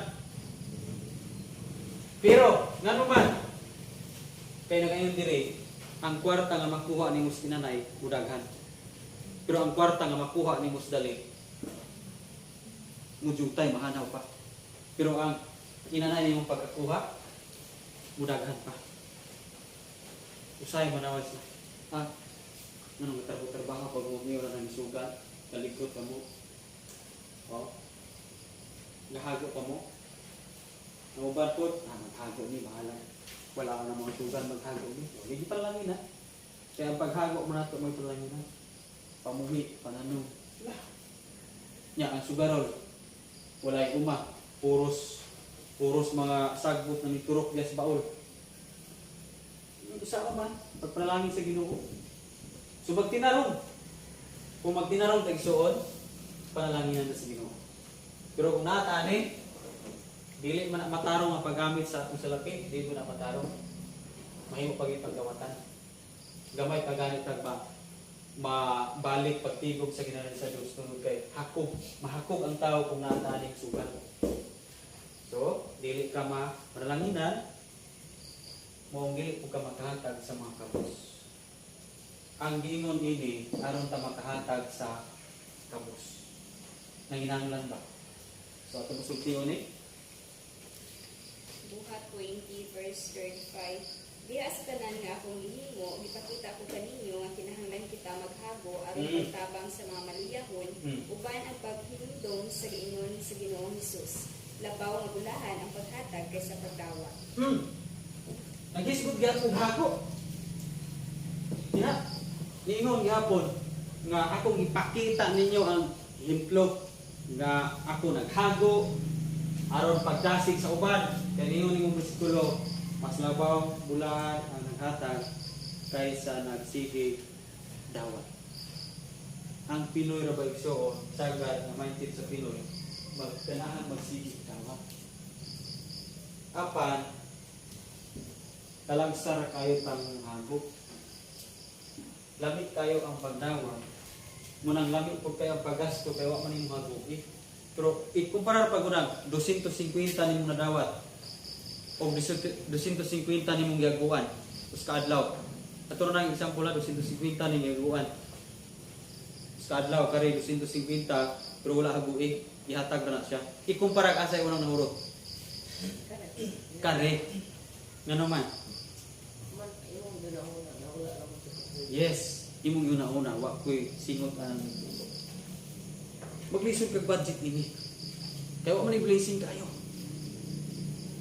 [SPEAKER 1] Pero ngano man kay nagayon diri ang kwarta nga makuha nimo sa tinanay mudaghan. Pero ang kwarta nga makuha nimo sa dali mujutay, mahanaw pa. Pero ang inanay nimong pagkakuha mudaghan pa. Usay manawad sila. Ah, anong trabaho pag mo na ng sugal, kalikot ka mo. Oh. Gahago ka mo. Nauban po, maghago ni, bahala. Wala ka na mga sugal, maghago ni. O, hindi pa lang na. Kaya ang paghago mo na ito, may palangin na. Pamuhi, pananong. Wala. Nya, ang sugarol, walay uma. Puros, puros mga sagbot na niturok diya sa baol. Sa man, pagpanalangin sa Ginoo. So magtinarong. Kung magtinarong tagsuon, panalanginan na sa Ginoo. Pero kung naatani, dili man na matarong ang paggamit sa atong salapi, dili mo na matarong. Mahimo pag ipagkawatan. Gamay pa ganit tag ba mabalik pagtigog sa ginalan sa Dios tungod kay hakog, mahakog ang tao kung naatani ang sugal. So, dili ka ma panalanginan. Maong dili po ka makahatag sa mga kabus. Ang giingon ini aron ta makahatag sa kabus. Nanginahanglan ba? So ato musultiyon ni.
[SPEAKER 6] Buhat 20 verse 35. Diha sa tanan nga akong gihimo, gipakita ko kaninyo nga kinahanglan kita maghago aron pagtabang sa mga maluyahon, uban ang paghinumdom sa giingon sa Ginoong Hesus. Labaw nga bulahan ang paghatag kaysa pagdawat.
[SPEAKER 1] Naghisgot gyapon hago. Diha, niingon gyapon nga akong ipakita ninyo ang ehemplo nga ako naghago aron pagdasig sa uban. Kay niingon nimong bersikulo, mas labaw bulahan ang naghatag kaysa nagsige dawat. Ang Pinoy ra ba, igsoon, sagad nga mindset sa Pinoy, magkanahan magsige dawat. Apan talagsar kayo tang hago. Lamit kayo ang pagdawat. Munang lamit po kayo ang paggasto kay wa man imong haguki. Pero ikumpara pa gunag 250 nimong nadawat o 250 nimong gihaguan us ka adlaw. Ato na ang example na 250 nimong gihaguan. Us ka adlaw kare 250 pero wala hagui, ihatag ra na siya. Ikumpara ka sa unang nahurot. Kare. Ngano man?
[SPEAKER 2] Man, imong guna-una, nawala lang sa pagbuhi.
[SPEAKER 1] Yes, imong una-una, wa ko'y singot ang maglisod kag budget nini. Kaya wa man ni blessing kayo.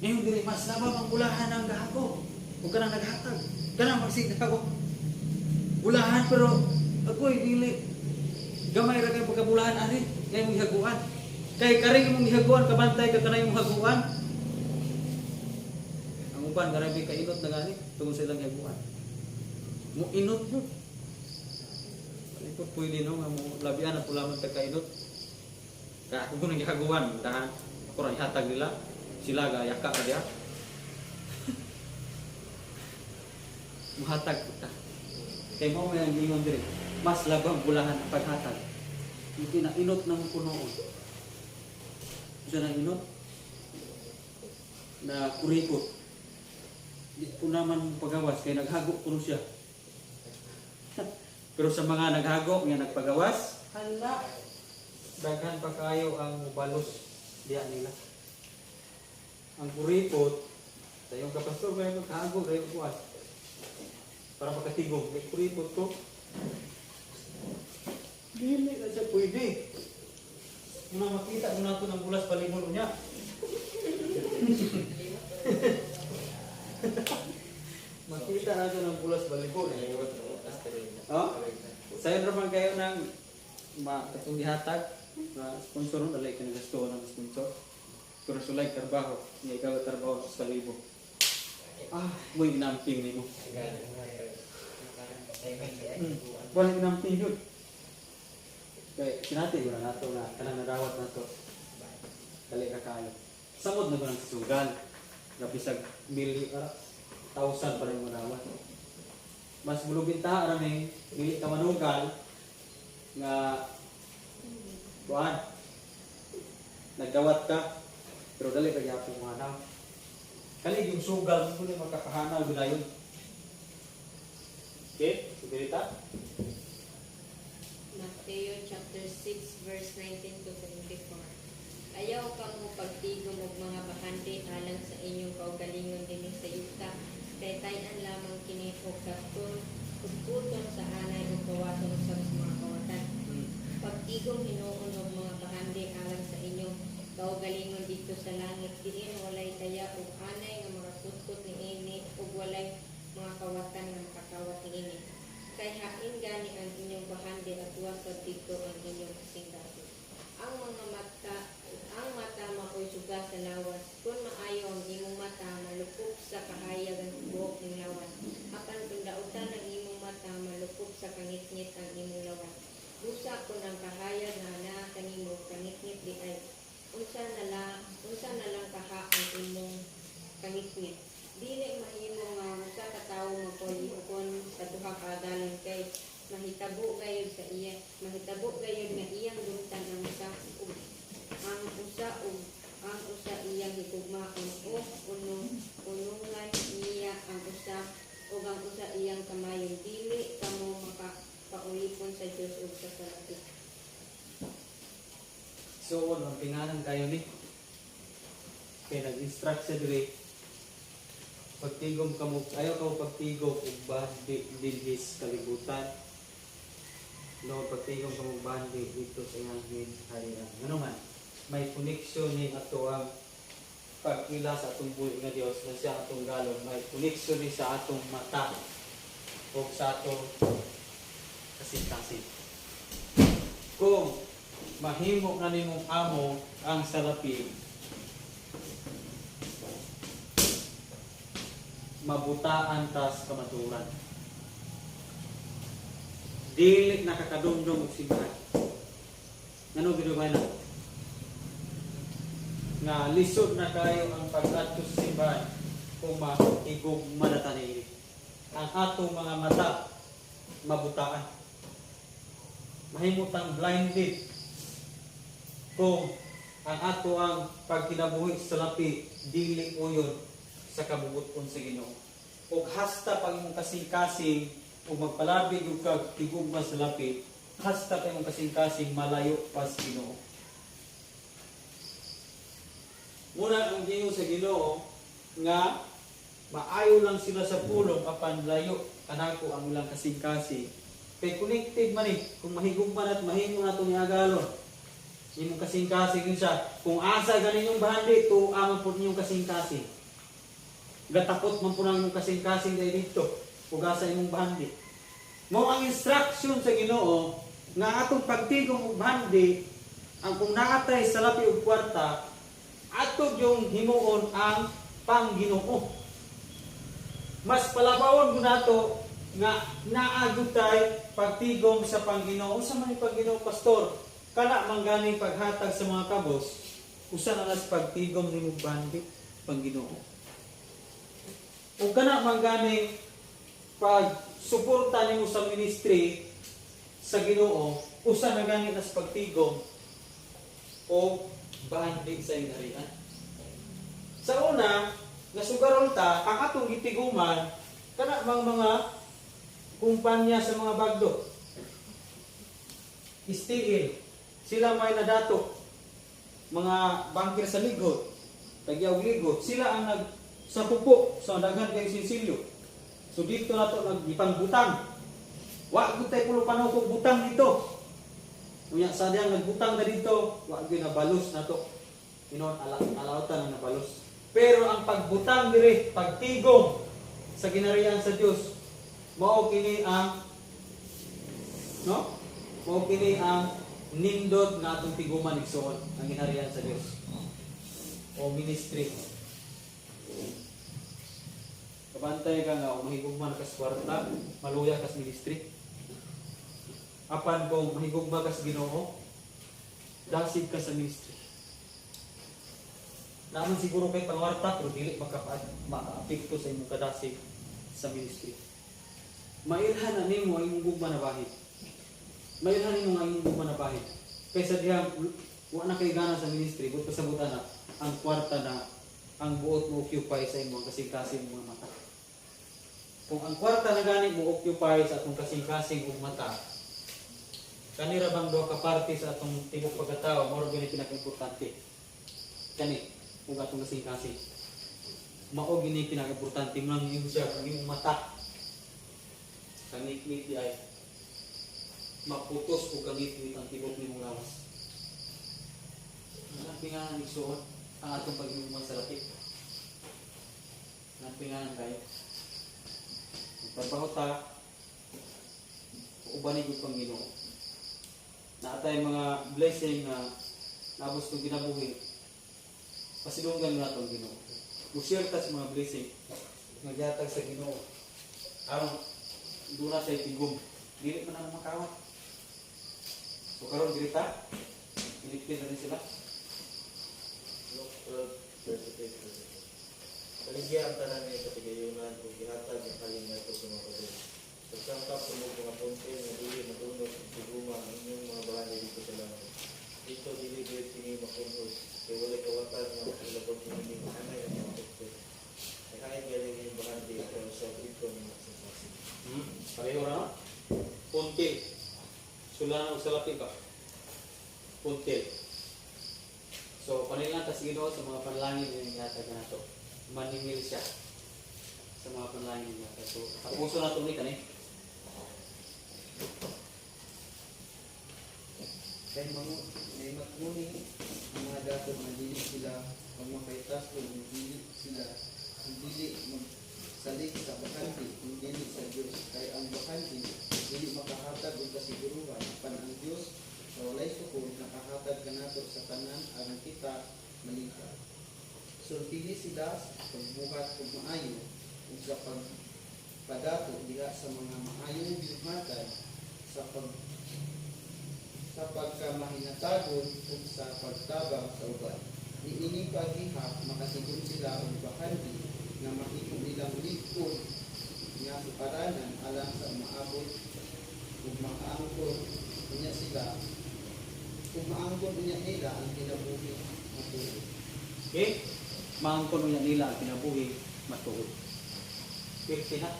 [SPEAKER 1] Ngayon dili mas labaw ang bulahan ang gago. Ug kanang naghatag, kanang magsigaw. Bulahan pero agoy dili gamay ra kay pagkabulahan ani ngay imong gihaguan. Kay kari imong gihaguan kabantay ka kanay imong haguan. Ang uban grabe ka inot na gani tungod sa ilang gihaguan. Mo inot yun. Palipot pwede no nga mo labian na pula man tag kainot. Kaya ako nang gihaguan, dahan ako ra ihatag nila. Sila ga yaka ra diha. Muhatag ta. Kay mo may ang ingon diri, mas labang bulahan ang paghatag. Hindi na inot ng punoon. Isa na inot na kuripot. Di ko naman pagawas kay naghago kuno siya. Pero sa mga naghago nga nagpagawas, hala, daghan pa kayo ang mubalos diha nila. Ang kuripot, sa iyong kapastor, kayo maghago, kayo buwas. Para makatigom, may kuripot ko. Dili na siya pwede. Muna makita mo na ito ng bulas palibon niya. Makita na ito ng bulas balibon. Oh? Sayon ra man kayo ng ma katong gihatag na sponsor nun, alay ka nagasto ng sponsor. Pero sulay trabaho, niya ikaw trabaho sa libo. Ah, mo'y inamping nimo. Wala inamping yun. Kay sinati ko na nato na kanang nadawat nato. Dali ra kayo. Samod na ko ng sugal. Gabi sa mili thousand pa rin mo dawat. Mas mulubinta ra ni dili ka manugal nga kuan nagdawat ka pero dali ka gyapon mo hanaw. Kali yung sugal mo ni makakahanaw ginayon. Okay, sige ta.
[SPEAKER 5] Mateo chapter 6 verse 19 to 24. Ayaw kamo pagtigom og mga bahandi alang sa inyong kaugalingon dinhi sa yuta, kay tay-an lamang kini og kapton pugputon sa anay ug kawaton usab sa mga kawatan. Pagtigom hinuon og mga bahandi alang sa inyong kaugalingon didto sa langit, diin walay taya ug anay nga makakutkot niini ug walay mga kawatan nga makakawat niini. Kay hain gani ang inyong bahandi at sa didto ang inyong kasing-kasing. Ang mata maoy suga sa lawas. Kun maayo ang imong mata, malukop sa kahayag ang tibuok ning lawas. Apan kun dautan ang imong mata, malukop sa kangitngit ang imong lawas. Busa kun ang kahayag nga naa kanimo kangitngit diay, unsa na lang kaha ang imong kangitngit? Dili mahimo nga ang usa ka tawo magpalihukon sa duha ka adalan, kay mahitabo gayud nga iyang dumtan ang usa ug ang usa iyang higugmaon o unungan niya ang usa.
[SPEAKER 1] Igsuon ang pinganan kayo ni. Kay nag-instruct siya diri, pagtigom kamo, ayaw kamo pagtigom ug bahandi dinhis kalibutan. No, pagtigom kamo bahandi dito sa iyang harian. Ngano man, may connection ni ato ang pagkila sa atong buhi nga Dios na siya atong galon, may connection ni sa atong mata o sa atong kasing-kasing. Kung mahimo na nimong amo ang salapi, mabutaan tas kamaturan. Dili nakakadumdum og simbahan. Ngano gid na? Nga lisod na kayo ang pag-adto sa simbahan kung mahigugma na ta niini. Ang atong mga mata mabutaan. Mahimutang blinded kung ang ato ang pagkinabuhi sa lapi dili uyon sa kabubuton sa Ginoo. Ug hasta pag imong kasing-kasing ug magpalabi gyud kag tigugma sa lapi, hasta pa imong kasing-kasing malayo pa sa Ginoo. Muna ang giingon sa Ginoo nga maayo lang sila sa pulong apan layo kanako ang ilang kasing-kasing. Kay connected man eh, kung mahigugma at mahimo na itong agalon. Imong kasing-kasing yun siya. Kung asa ganin yung bahandi, tuwa man po ninyong kasing-kasing. Gatakot man po ng imong kasing-kasing dahil dito. Kung asa imong bahandi. Mao ang instruction sa Ginoo nga atong pagtigom og bahandi, ang kung naatay sa lapi og kwarta, ato yung himuon ang pangginoo. Mas palabawon ko nato nga naagutay pagtigom sa Panginoon. Unsa man ni Panginoon, pastor? Kana man ganing paghatag sa mga kabos, usa na nas pagtigom nimo bandi Panginoon. Ug kana man ganing pag suporta nimo sa ministry sa Ginoo, usa na gani nas pagtigom o bandi sa inarian. Sa una, nasugaron ta ang atong gitiguman kana mang mga kumpanya sa mga bagdo. Istiil, sila may nadato. Mga bangkir sa ligot, tagyaw ligot, sila ang nag sa pupo sa daghan kay sinsilyo. So dito na to naggipangbutang. Wa gud tay pulo panukog butang dito. Unya sa diyang nagbutang na dito, wa gyud nabalos na to. Inon ala alawtan ang nabalos. Pero ang pagbutang dire, pagtigom sa ginarian sa Dios, mao kini ang no? Mao kini ang nindot nga atong tiguman igsuon ang ginarian sa Dios. O ministry. Kabantay ka nga kung mahigugma ka sa kwarta, maluya ka sa ministry. Apan kung mahigugma ka sa Ginoo, dasig ka sa ministry. Naman siguro kay pangwarta pero dili makaapekto sa imong kadasig sa ministry. Mailhan na nimo ang imong gugma na bahid. Mailhan nimo ang imong gugma na bahid. Kaysa diha wa na kay gana sa ministry, but pasabutan na ang kwarta na ang buot mo occupy sa imong kasing-kasing mga mata. Kung ang kwarta na gani mo occupy sa atong kasing-kasing ug mata, kanira bang duha ka parte sa atong tibok pagkatao, mao ra gyud ni pinaka-importante. Kani ug atong kasing-kasing. Mao gini pinaka-importante man yung siya ang imong mata. Kangit-ngit di ay maputos o kangit-ngit ang tibok nimong lawas. Ang pingalan igsuon ang atong pagigugma sa lapi. Ang pingalan kayo. Magtrabaho ta, uban ni pang Ginoo. Naatay mga blessing na nabos kong kinabuhi. Pasilunggan na itong Ginoo. Mushare ta sa mga blessing nga gihatag sa Ginoo. Aron duna sa tigom. Dili man ang makawat. So karon diri ta, iligpit na rin sila.
[SPEAKER 4] Luke 12:33. Baligya ang tanan niya sa tigayunan ug gihatag ang halin ngadto sa mga kadto. Pagsangkap sulod mga puntil nga dili madunot ug tiguma ang inyong mga bahandi dito sa langit. Dito dili gyud kini makunhos kay walay kawatan nga makilabog niini anay ang mga puntil. Ay hain galing inyong bahandi pero sa dito nga kasing-kasing.
[SPEAKER 1] Pareho ra no? Puntil. Sula og salapi ba? Puntil. So, paningil ta sa Ginoo sa mga panalangin nga gihatag nato. Maningil siya sa mga panalangin niya. So, tapuso na ito ni kani.
[SPEAKER 7] Kay mangu may matnguni ang mga dato nga dili sila magmapaytas o dili sila kung dili magsalig sa bakante kung dili sa Dios, kay ang bakante dili makahatag og kasiguruhan, apan ang Dios sa walay sukod nakahatag kanato sa tanan aron kita maligtas. Sultihi sila sa pagbuhat og maayo ug sa pagpadato diha sa mga maayong binuhatan, sa pagkamahinatagon ug sa pagtabang sa uban. Niining paghiha makatigom sila og bakante nga mahimo nilang lig-on nga suparanan alang sa maabot ug makaangkon unya sila ug maangkon unya nila ang kinabuhi matuod.
[SPEAKER 1] Okay? Maangkon unya nila ang kinabuhi matuod. 50 na.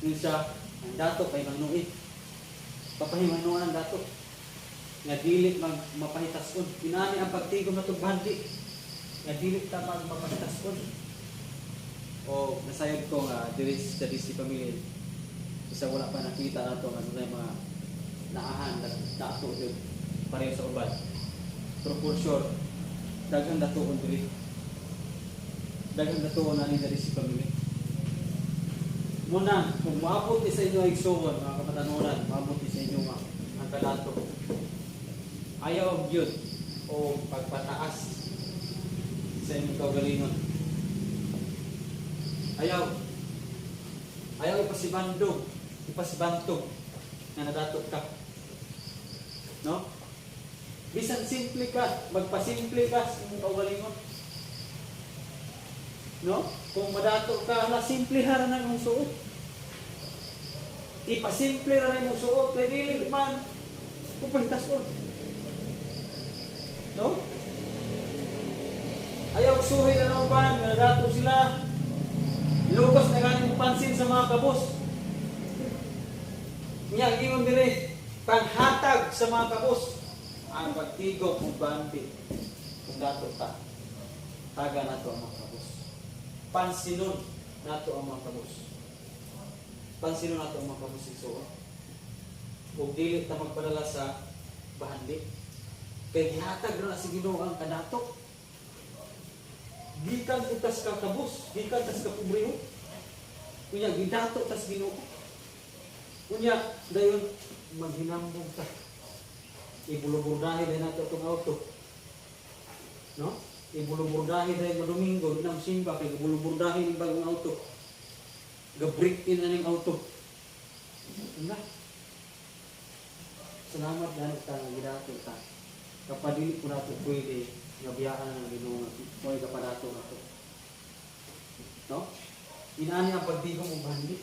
[SPEAKER 1] Yun siya, ang dato kay manuit. Papahimanuan ang dato. Nga dili mag mapahitason. Inani ang pagtigom na bandi. Nga dili ta mag mapahitason. O nasayod ko nga diri sa DC family, isa wala pa nakita nato nga dunay mga naahan na dato jud pareho sa uban. Pero for sure, daghang datuon diri. Daghang datuon ani diri si family. Muna, kung maabot ni sa inyo igsuon, mga kapatanunan, maabot ni sa inyo nga ang kadato. Ayaw og yun o pagpataas sa inyong kaugalingon. Ayaw. Ayaw ipasibando, ipasibantog na nadato ka. No? Bisan simple ka, magpasimple ka sa imong kaugalingon. No? Kung madato ka, na simple ra na imong suot. Ipasimple ra na imong suot kay dili man kupagtason. No? Ayaw suhi na ng uban, nga nadato sila. Lugos na ganing pansin sa mga kabos. Nya ingon dire, panghatag sa mga kabos ang pagtigom ug bandi kung dato ta. Taga nato ang mga kabos. Pansinon nato ang mga kabos. Pansinon nato ang mga kabos igsuon. Ug dili ta magpadala sa bahandi. Kay gihatag ra na sa Ginoo ang kadato. Gikan tas ka kabos, gikan tas ka pobre. Unya gidato tas Ginoo. Unya dayon maghinambong ta. Ibuluburdahi din nato itong auto. No? Ibuluburdahi dahil madomingo, di na simba, kay ibuluburdahi ng bagong auto. Ga-break in na ning auto. Wala. Salamat gani ta nga gidato ta. Kapag dili ko nato pwede nga biyaan ng Ginoo mo'y kapadato nato. No? Inaani ang pagtigom og bandi.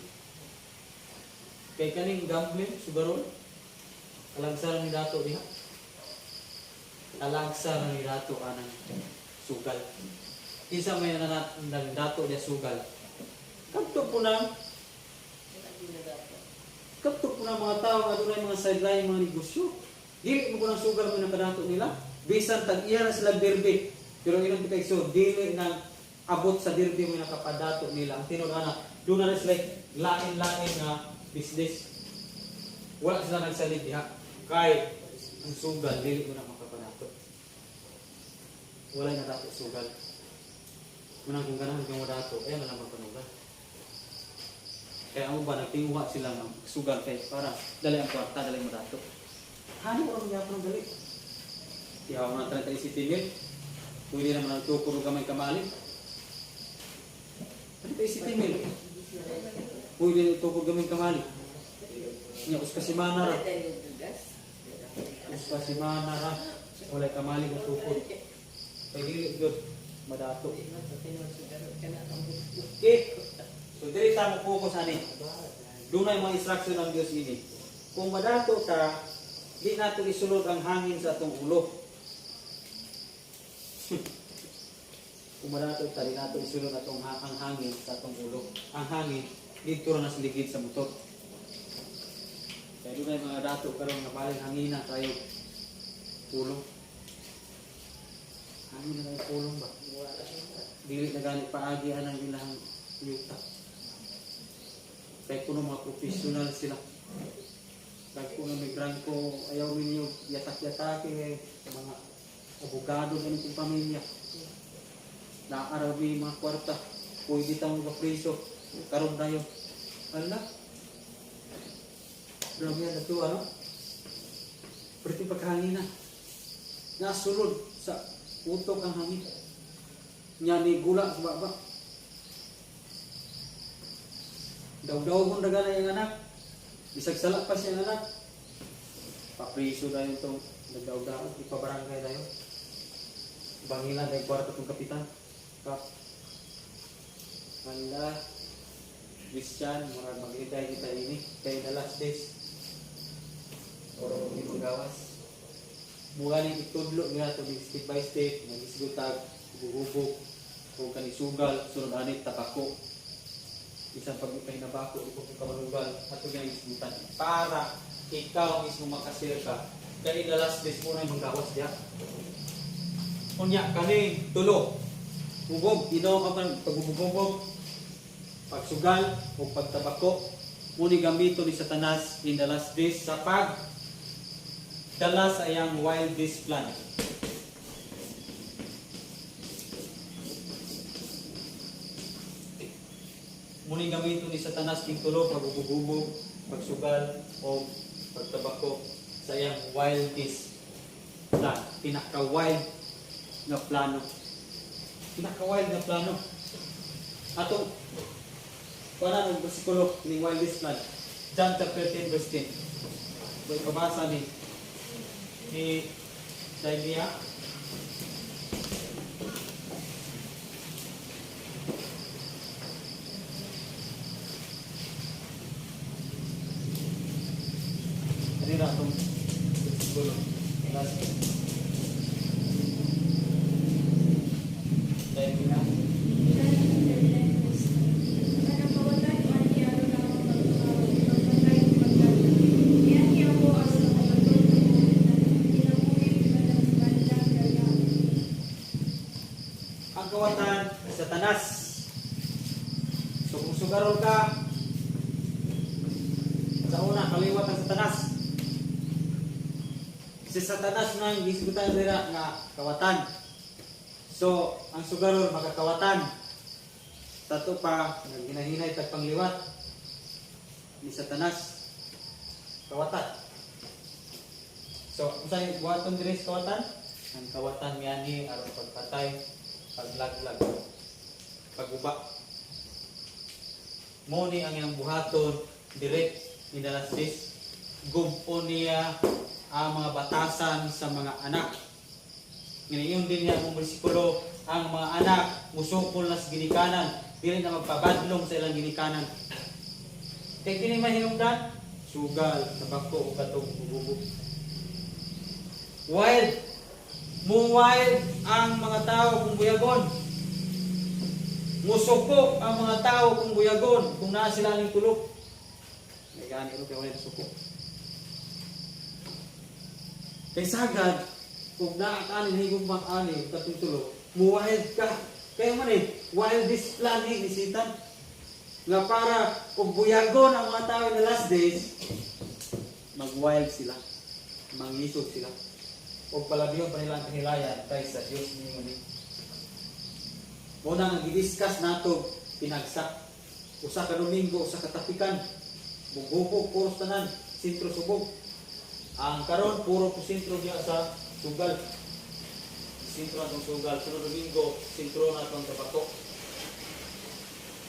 [SPEAKER 1] Kay kaning gambling, sugarol, alagsaran ni dato diha. Alagsaran ni dato anang sugal. Kinsa may nanat ng dato niya sugal. Kadto po ng mga tao nga adunay mga sideline mga negosyo. Dili mo ko ng sugal mo nakadato nila. Bisan tag iya na sila derby. Pero ilang kay so dili nang abot sa derby mo nakapadato nila. Ang tinuod ana, doon na sila lain-lain nga business. Wala sila nagsalig diha. Kay ang sugal dili mo na makapadato. Wala na dato sugal. Munang kung ganahan kang dato, ay na naman panugal. Kaya ang uban, nagtinguha sila ng sugal kay para dali ang kwarta, dali mo dato. Hano ang gyapon ang dali? Ihaw mo na 37 mil. Pwede naman ang tukor og gamay kamali. 37 mil. Pwede na tukor gamay kamali. Nya uska semana ra. Uska semana ra. Walay kamali ko tukor. Kay dili gyud madato. Okay. So diri ta mo focus ani. Dunay mga instruction ng Dios ini. Kung madato ka, di nato isulod ang hangin sa atong ulo. Kung madato ta, di nato isulod atong ang hangin sa atong ulo. Ang hangin didto ra na sa ligid sa motor. Kaya dunay mga dato karon nga balin hangina tayo ulo. Ano na lang pulong ba? Dili na gani paagi anang ilang yuta. Kay kuno mga professional sila. Kay kuno may grangko, ayaw ninyo yatak-yatake eh, mga abogado ganun kong pamilya. Naaraw ni mga kwarta. Pwede tang magpapriso. Karon tayo. Ala. Grabe yan ito, ano? Pwede pagkahangin na. Nasulod sa utok ang hangin. Nya ni gula sa baba. Daw-daw kong daga na yung anak. Bisag sala pa siyang anak. Papriso na yun itong nagdaw-daw. Ipabarangay tayo. Bangilan tayo kwarta itong kapitan. Kap. Hala. Christian, murag magliday kita ini. Kay the last days. Oro hindi magawas. Mura ni itudlo nila ito step by step. Nagisgutag, hubog-hubog, o kanisugal, sunod anit, tabako. Isang pag ipahinabako, ikaw kung kamanugal, ato ginag-isgutan. Para ikaw mismo makasir ka. Kay in the last days mo na yung magawas diya. Unya, kani, tulo. Hubog, ino ka man, paghubog-hubog, pagsugal, o pagtabako, muni gamito ni Satanas in the last days sa pag dala sa iyang wildest plan. Muni gamito ni Satanas king tulo paghubog-hubog, pagsugal, o pagtabako sa iyang wildest plan. Pinaka-wild nga plano. Pinaka-wild nga plano. Atong wala ng bersikulo ni wildest plan. John chapter 10 verse 10. May pabasa ni Daimia. Kanina itong bersikulo. Last. Daimia.
[SPEAKER 5] Kanang kawatan o ani aron ang pagpatay ug pagdala. Nianhi ako aron makabaton og kinabuhi bandang dala.
[SPEAKER 1] Ang kawatan, Satanas. So kung sugarol ka, sa una, kaliwat ang Satanas. Si Satanas na ang gisgutan nila nga kawatan. So, ang sugarol makakawatan. Tato pa, nga ginahinay tag pangliwat ni Satanas. Kawatan. So, unsay buhaton diri sa kawatan? Ang kawatan mianhi aron pagpatay, paglaglag, paguba. Mo ni ang iyang buhaton direct in the last days. Gumpo niya ang mga batasan sa mga anak. Ngayon din niya ang bersikulo, ang mga anak musukol na sa ginikanan, dili na magpabadlong sa ilang ginikanan. Kay kini mahinungdan, sugal, tabako o katong hubog. Wild. Mu-wild ang mga tao kung buyagon. Musuko ang mga tao kung buyagon, kung naa sila ning tulok. May gani ro kay wala suko. Kay sagad, kung naa ka ani higugmang ani katong tulok, mu-wild ka. Kaya man eh, wildest plan ni Satan. Nga para kung buyagon ang mga tao in the last days, mag-wild sila. Mangisog sila. O palabiyon pa nila ang kahilayan kaysa Diyos ninyo ni. Muna nga gidiscuss nato pinagsak. Usa ka Domingo, usa ka tapikan. Bugubog puros tanan, sentro subog. Ang karon puro po sentro diya sa sugal. Sentro atong sugal, sunod Domingo, sentro na atong tabako.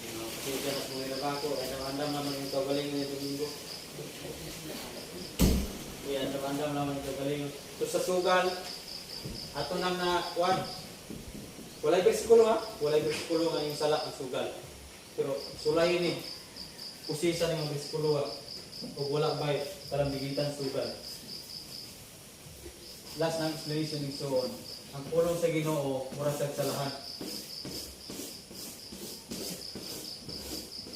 [SPEAKER 1] Kasi dyan at mga tabako, ay andam naman yung kagalingon yung Domingo. Iya, andam naman yung kagalingon. So sa sugal, ato nang na kuan. Walay bersikulo ha? Walay bersikulo nga yung sala ang sugal. Pero sulay ni usisa ni mga bersikulo ha. Ug wala bay kalambigitan sugal. Last na explanation ni so on. Ang pulong sa Ginoo mura sa salahan.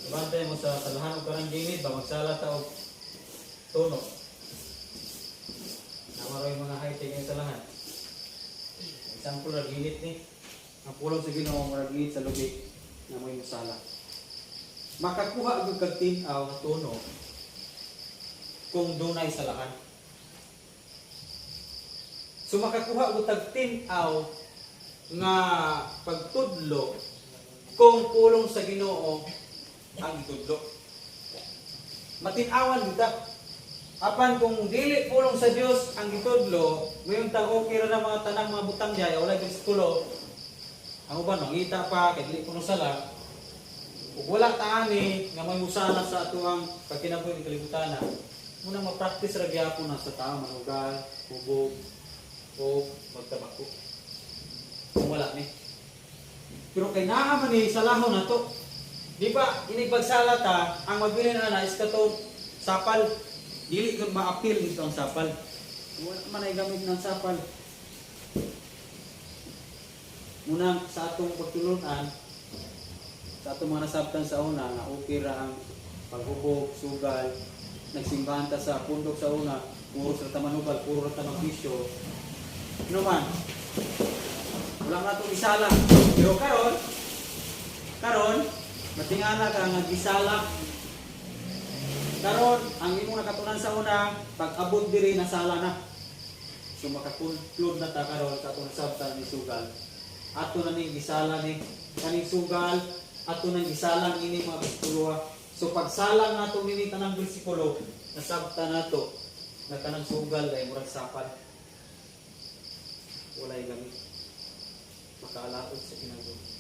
[SPEAKER 1] Ibantay mo sa salahan og karang ginid ba magsala ta og tuno. Namaroy mga high-tech yung salahan. Example ra ginit ni. Ang pulong sa Ginoo murag ginit sa lubi nga may musala. Makakuha gyud kag tin-aw nga tuno kung dunay salahan. So makakuha og tag tin-aw nga pagtudlo kung pulong sa Ginoo ang gitudlo. Matin-awan gyud ta. Apan kung dili pulong sa Dios ang gitudlo, mayon tang okay ra na mga tanang mga butang diay, wala bersikulo. Ang uban mangita pa kay dili kuno sala. Ug wala ta ani nga may musala sa atuang pagkinabuhi ng kalibutan na, muna ma-practice ra gyapon na sa tao manugal, hubog, o magtabako. Kung wala ni. Pero kay naa man ni salahon na to. Di ba inigbag-sala ta, ang mabilin ana is katong sapal. Dili gyud maapil dito ang sapal. Wala man ay gamit ng sapal. Munang sa atong pagtulunan, sa atong mga nasabtan sa una, nga okay ra ang paghubog, sugal, nagsimbahan ta sa pundok sa una, puro sa tamanugal, puro ra tamang bisyo. Ano man, wala nga itong isala. Pero karon, karon, matingala ka nga gisala. Karon, ang imong nakatunan sa una, pag abot diri nasala na. So makakonklud na ta karon sa atong nasabtan ni sugal. Ato na ning gisala ni kaning sugal, ato nang gisalang ini mga bersikulo. So pagsalang nato nini tanang bersikulo, nasabtan nato na kanang sugal ay murag sapal. Walay gamit. Makaalaot sa kinabuhi.